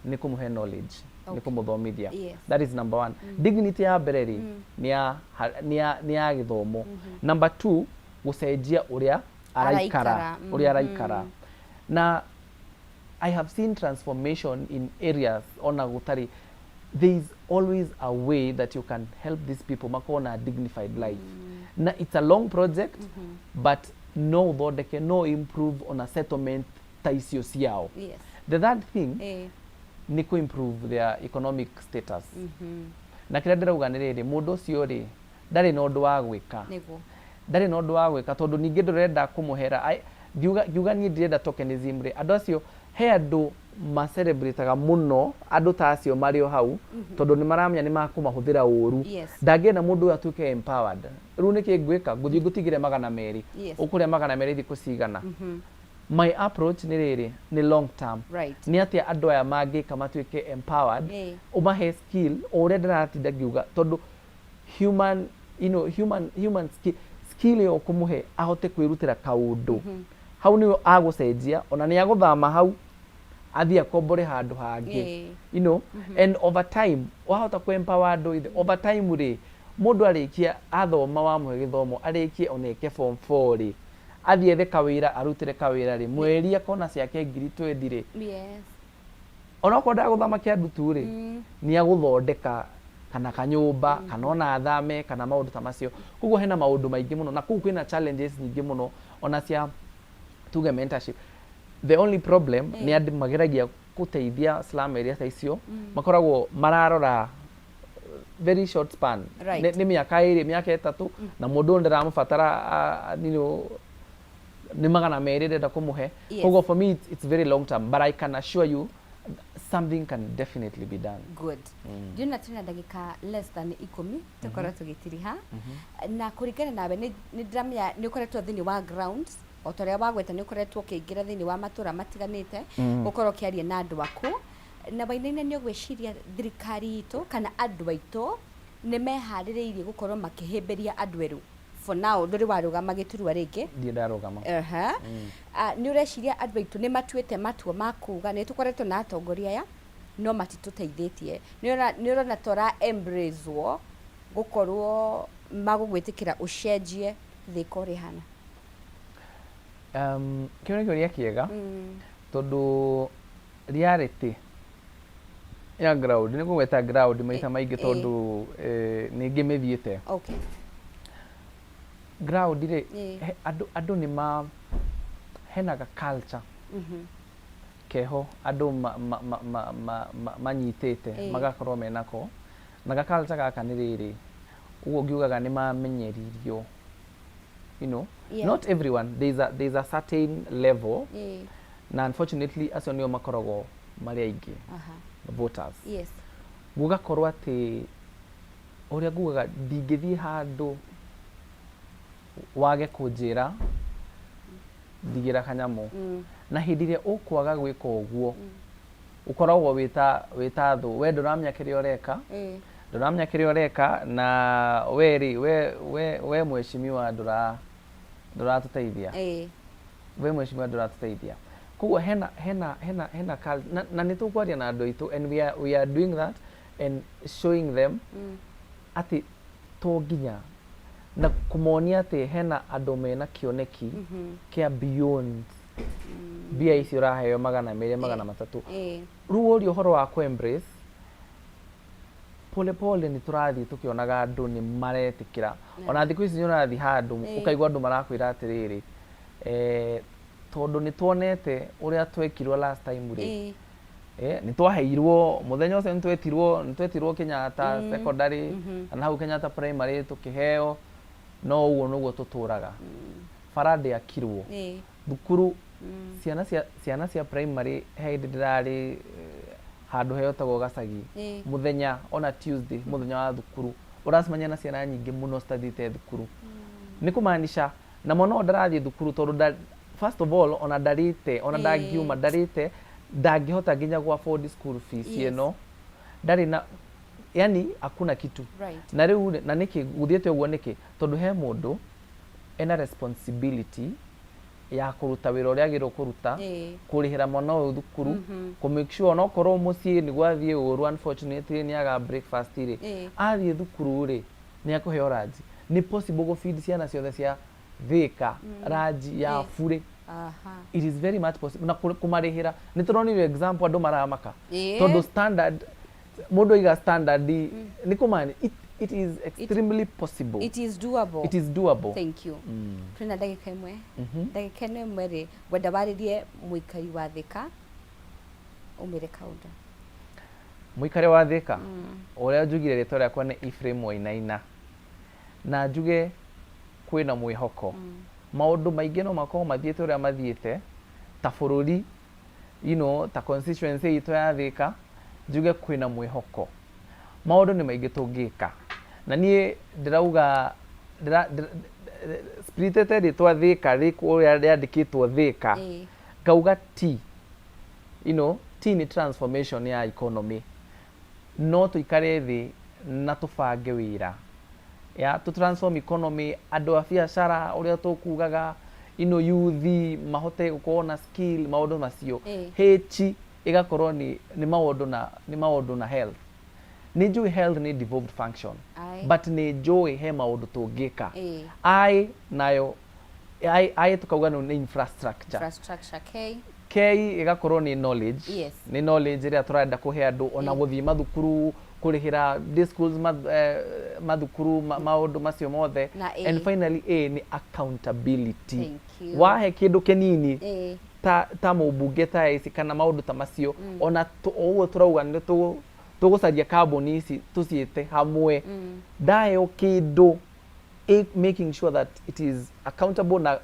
nĩ kũmũhe knowledge, nĩ kũmũthomithia. That is number one. Dignity ya mbere rĩ, nĩ ya gĩthomo. Number two, gũcenjia ũrĩa araikara. Araikara, Ũrĩa araikara. Na I have seen transformation in areas ona gũtarĩ, there is always a way that you can help these people makorwo na dignified life. Na it's a long project, but no ũthondeke, no improve on a settlement ta icio ciao. The third thing nĩ kũ improve their economic status. Na kĩrĩa ndĩrauga nĩ rĩrĩ, mũndũ ũcio rĩ, ndarĩ na ũndũ wa gwĩka, ndarĩ na ũndũ wa gwĩka, tondũ ningĩ ndũrenda kũmũhera. Ngiuga niĩ ndirenda tokenism rĩ, andũ acio, he andũ macelebrataga mũno andũ ta acio marĩ o hau, tondũ nĩ maramenya nĩ makũmahũthĩra ũru. Ndangĩenda mũndũ ũyũ atuĩke empowered. Rĩu nĩkĩ ngwĩka? Ngũthiĩ ngũtigĩre 200. Ũkũrĩa 200 thikũ cigana? My approach nĩ rĩrĩ, nĩ long term. Nĩ atĩa andũ aya mangĩka matuĩke empowered, ũmahe skill o ũrĩa ndĩratinda ngiuga, tondũ human, you know, human, human skill, skill ĩyo ũkũmũhe ahote kwĩrutĩra kaũndũ, hau nĩyo agũcenjia, ona nĩ agũthama hau athiĩ akombore handũ hangĩ. And over time wahota kũ empower andũ ithe, over time rĩ, mũndũ arĩkia athoma, wamũhe gĩthomo, arĩkie ona eke form 4 rĩ, athiĩ ethe kawĩra, arutĩre kawĩra rĩ, mweri akona ciake 20,000 rĩ, onokorwo ndagũthama Kĩandutu rĩ, nĩ agũthondeka kana kanyũmba, kana ona athame, kana maũndũ ta macio. Koguo hena maũndũ maingĩ mũno, na kũu kwĩna challenges nyingĩ mũno, ona cia tuge mentorship. The only problem nĩ andũ mageragia gũteithia slum area ta icio, makoragwo mararora very short span. Nĩ mĩaka 2, mĩaka 3, na mũndũ ũyũ ndĩramũbatara, nĩ 200 ndĩrenda kũmũhe. Koguo for me it's very long term, but I can assure you something can definitely be done. Good. Ndiona twĩna ndagĩka less than 10 tũkorwo tũgĩtiriha, na kũringana nawe nĩ ndĩramenya nĩ ũkoretwo thĩinĩ wa ground, o ta ũrĩa wagweta, nĩ ũkoretwo ũkĩingĩra thĩinĩ wa matũra matiganĩte, ũkorwo ũkĩaria na andũ aku, na wainaina nĩ ũgwĩciria thirikari itũ kana andũ aitũ nĩ meharĩrĩirie gũkorwo makĩhĩmbĩria andũ erũ? For now ndũrĩ warũgama gĩturwa rĩngĩ. Ndirĩ ndarũgama. Aha. Ah, nĩ ũreciria andũ aitũ nĩ matuĩte matua ma kuga nĩ tũkoretwo na atongoria aya no matitũteithĩtie? Nĩ ũrona ta ũra embrace-wo gũkorwo magũgwĩtĩkĩra ũcenjie Thĩka ũrĩa ĩhana? Kĩu nĩ kĩũria kĩega, tondũ reality ya ground, nĩ ngũgweta ground maita maingĩ, tondũ nĩ ngĩmĩthiĩte. Ground rĩ, andũ nĩ ma hena ga culture keho andũ manyitĩte, magakorwo menako, na ga culture gaka nĩ rĩrĩ ũguo ngiugaga nĩ mamenyeririo, not everyone, there is a certain level, na unfortunately acio nĩo makoragwo marĩ aingĩ voters. Gũgakorwo atĩ ũrĩa ngugaga, ndingĩthiĩ handũ wage kũnjĩra ndigĩra kanyamũ, na hĩndĩ ĩrĩa ũkwaga gwĩka ũguo, ũkoragwo wĩta thũ, we ndũramenya kĩrĩa ũreka, ndũramenya kĩrĩa ũreka, na we rĩ, we mheshimiwa ndũratũteithia, we mheshimiwa ndũratũteithia. Koguo hena na nĩ tũkwaria na andũ aitũ, and we are doing that and showing them atĩ to nginya, na kũmonia atĩ hena andũ mena kĩoneki kĩa beyond mbia icio ũraheo 200, 300. Rĩu ũria ũhoro wa kũ embrace pole pole, nĩ tũrathiĩ tũkĩonaga andũ nĩ maretĩkĩra. Ona thikũ ici nĩ ũrathiĩ handũ, ũkaigua andũ marakwĩra atĩrĩrĩ, tondũ nĩ tuonete ũrĩa twekirwo last time rĩ, nĩ twaheirwo mũthenya ũcio, nĩ twetirwo Kenyatta Secondary kana hau Kenyatta Primary, tũkĩheo, no ũguo nĩguo tũtũraga, bara ndĩakirwo, thukuru ciana cia primary, he hĩndĩ ndĩrarĩ handũ hetagwo Gacagi, mũthenya ona Tuesday, mũthenya wa thukuru, ũracemania na ciana nyingĩ mũno citathiĩte thukuru. Nĩ kũmaanisha na mwana ũyũ ndarathiĩ thukuru tondũ first of all ona ndarĩte, ona ndangiuma ndarĩte, ndangĩhota nginya gũ afford school fees ĩno, ndarĩ na, yani hakuna kitu. Na rĩu rĩ, na nĩkĩ gũthiĩte ũguo? Nĩkĩ? Tondũ he mũndũ ena responsibility ya kũruta wĩra ũrĩa agĩrĩirwo kũruta, kũrĩhĩra mwana ũyũ thukuru, kũ make sure onokorwo mũciĩ nĩ gwathiĩ ũru, unfortunately nĩ aga breakfast rĩ, athiĩ thukuru rĩ, nĩ akũheo ranji. Nĩ possible gũ feed ciana ciothe cia Thĩka ranji ya bure. It is very much possible na kũmarĩhĩra. Nĩ tũronire example andũ maramaka, tondũ standard, mũndũ aiga standard, nĩ kũmani it is extremely possible. It is doable. It is doable. Thank you. Twĩna ndagĩka 1. Ndagĩka ĩno ĩmwe rĩ, ngwenda warĩrie mũikari wa Thĩka, ũmwĩre kaũndũ. Mũikari wa Thĩka, ũrĩa njugire, rĩtwa rĩakwa nĩ Ephraim Wainaina, na njuge kwĩna mwĩhoko. Maũndũ maingĩ no makorwo mathiĩte ũrĩa mathiĩte ta bũrũri, ta constituency itũ ya Thĩka, njuge kwĩna mwĩhoko. Maũndũ nĩ maingĩ tũngĩka, na niĩ ndĩrauga spiritĩte rĩtwa Thĩka rĩkũrĩa rĩandĩkĩtwo Thĩka. Ngauga T, T nĩ transformation ya economy. No tũikare thĩ na tũbange wĩra ya tũ transform economy, andũ a biacara ũrĩa tũkugaga, youth mahote gũkorwo na skill, maũndũ macio. H ĩgakorwo nĩ maũndũ na health. Nĩ njũĩ health nĩ devolved function, but nĩ njũĩ he maũndũ tũngĩka. I nayo, I tukauga nĩ infrastructure. Infrastructure. K? K ĩgakorwo nĩ knowledge. Nĩ knowledge ĩrĩa tũrenda kũhe andũ, ona gũthiĩ mathukuru, kũrĩhĩra day schools, mathukuru, maũndũ macio mothe. Na A? And finally A nĩ accountability. Thank you. Wahe kĩndũ kĩnini ta mũmbunge ta ici kana maũndũ ta macio, ona o ũguo tũrauga nĩ tũgũcaria kambuni ici tũciĩte hamwe, ndaheo kĩndũ, making sure that it is accountable na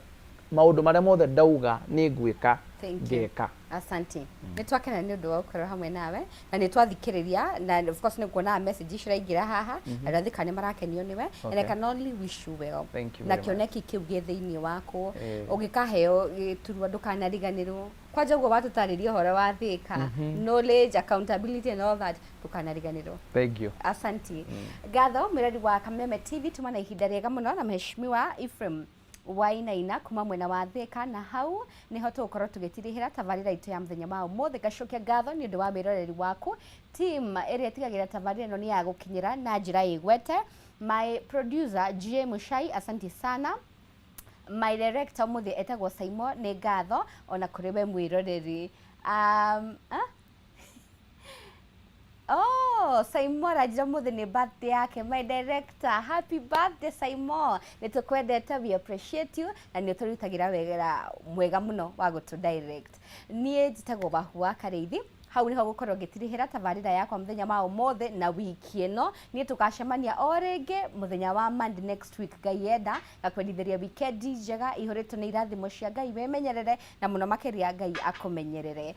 maũndũ marĩa mothe ndauga nĩ ngwĩka, Thank you. ngeka. Asante, nĩ twakena nĩ ũndũ wa gũkorwo hamwe nawe na nĩ twathikĩrĩria, na of course nĩ kuonaga message ciraingĩra haha. Andũ a Thika nĩ marakenio nĩwe and I can only wish you well Thank you na very much. kĩoneki kĩu gĩ thĩinĩ waku. Ũngĩkaheo gĩturwa ndũkanariganĩrwo. Kwanja ũguo watũtarĩria ũhoro wa Thika, knowledge, accountability and all that, ndũkanariganĩrwo. Thank you. Asanti. Ngatho mwĩrori wa Kameme TV, tuma na ihinda rĩega mũno na Mheshimiwa Ephraim Wainaina kuma mwena wa Thika, na hau niho tũgũkorwo tũgĩtirihĩra tabarĩra itũ ya mũthenya wa ũmũthĩ. Ngacokia ngatho nĩ ũndũ wa wĩroreri waku. Team ĩrĩa ĩtigagĩra tabarĩra ĩno nĩ ya gũkinyĩra na njĩra ĩgwete, my producer J Mushai, asanti sana. My director ũmũthĩ etagwo Saimo. Nĩ ngatho ona kũrĩ we mwĩroreri. Ah? Oh, Saimo aranjĩra ũmũthĩ nĩ birthday yake. My director, happy birthday Saimo. Nĩ tũkwendete, we appreciate you na nĩ ũtũrutagĩra wega mwega mũno wa gũtũ direct. Niĩ njĩtagwo Wahua Karĩithi. Hau niho gũkorwo ngĩtirihĩra tabarĩra yakwa mũthenya wa ũmũthĩ na wiki ĩno. Niĩ tũgacemania o rĩngĩ mũthenya wa Monday next week, Ngai enda. Ngakwendithĩria weekend njega ihũrĩtwo nĩ irathimo cia Ngai. Wĩmenyerere na mũno makĩria Ngai akũmenyerere.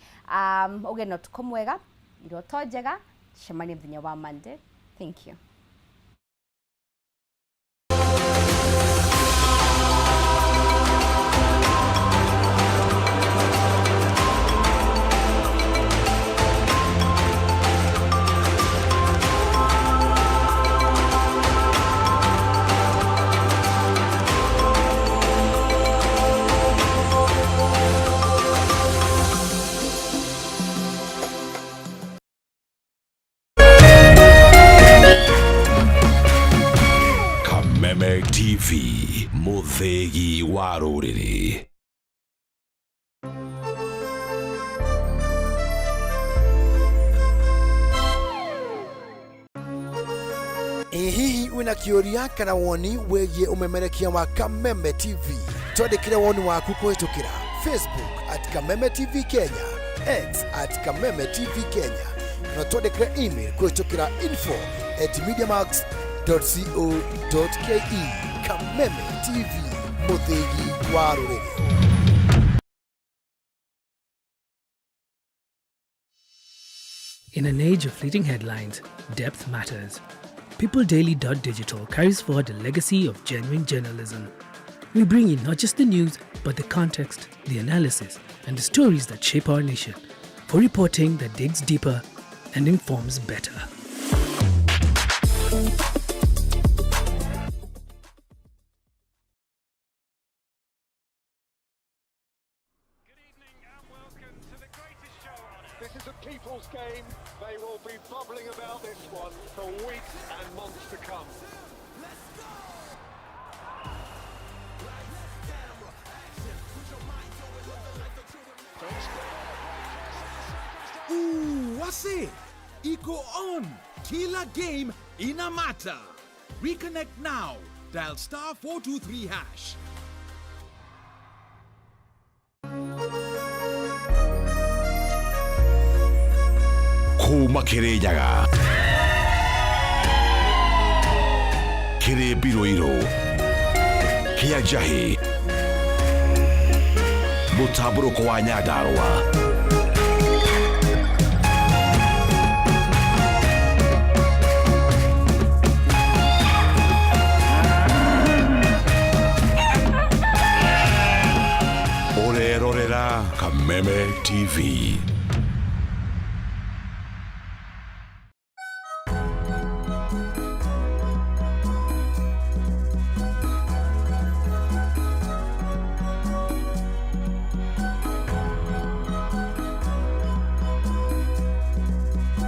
Ũgĩe na ũtukũ mwega, iroto njega. Cemania mũthenya wa Monday. Thank you. Kameme TV, mũthĩgi wa rũrĩrĩ. Ĩ hihi wĩna kĩũria kana woni wĩgiĩ ũmemerekia wa Kameme TV? Twandĩkĩre woni waku kũhĩtũkĩra Facebook @KamemeTV Kenya, X @KamemeTV Kenya, kana twandĩkĩre email kũhĩtũkĩra info@mediamax.co.ke. Kameme TV, mũthĩgi wa rũrĩrĩ. In an age of fleeting headlines, depth matters. PeopleDaily.digital carries forward the legacy of genuine journalism. We bring you not just the news, but the context, the analysis, and the stories that shape our nation. For reporting that digs deeper and informs better. This is a people's game. They will be bubbling about this one for weeks and months to come. Ooh, wase iko on. Kila game ina matter. Reconnect now. Dial *423#. Kuma Kĩrĩnyaga, kĩrĩ mbirũirũ kĩa njahĩ, mũtambũrũko wa Nyandarũa. Ũrerorera Kameme. TV.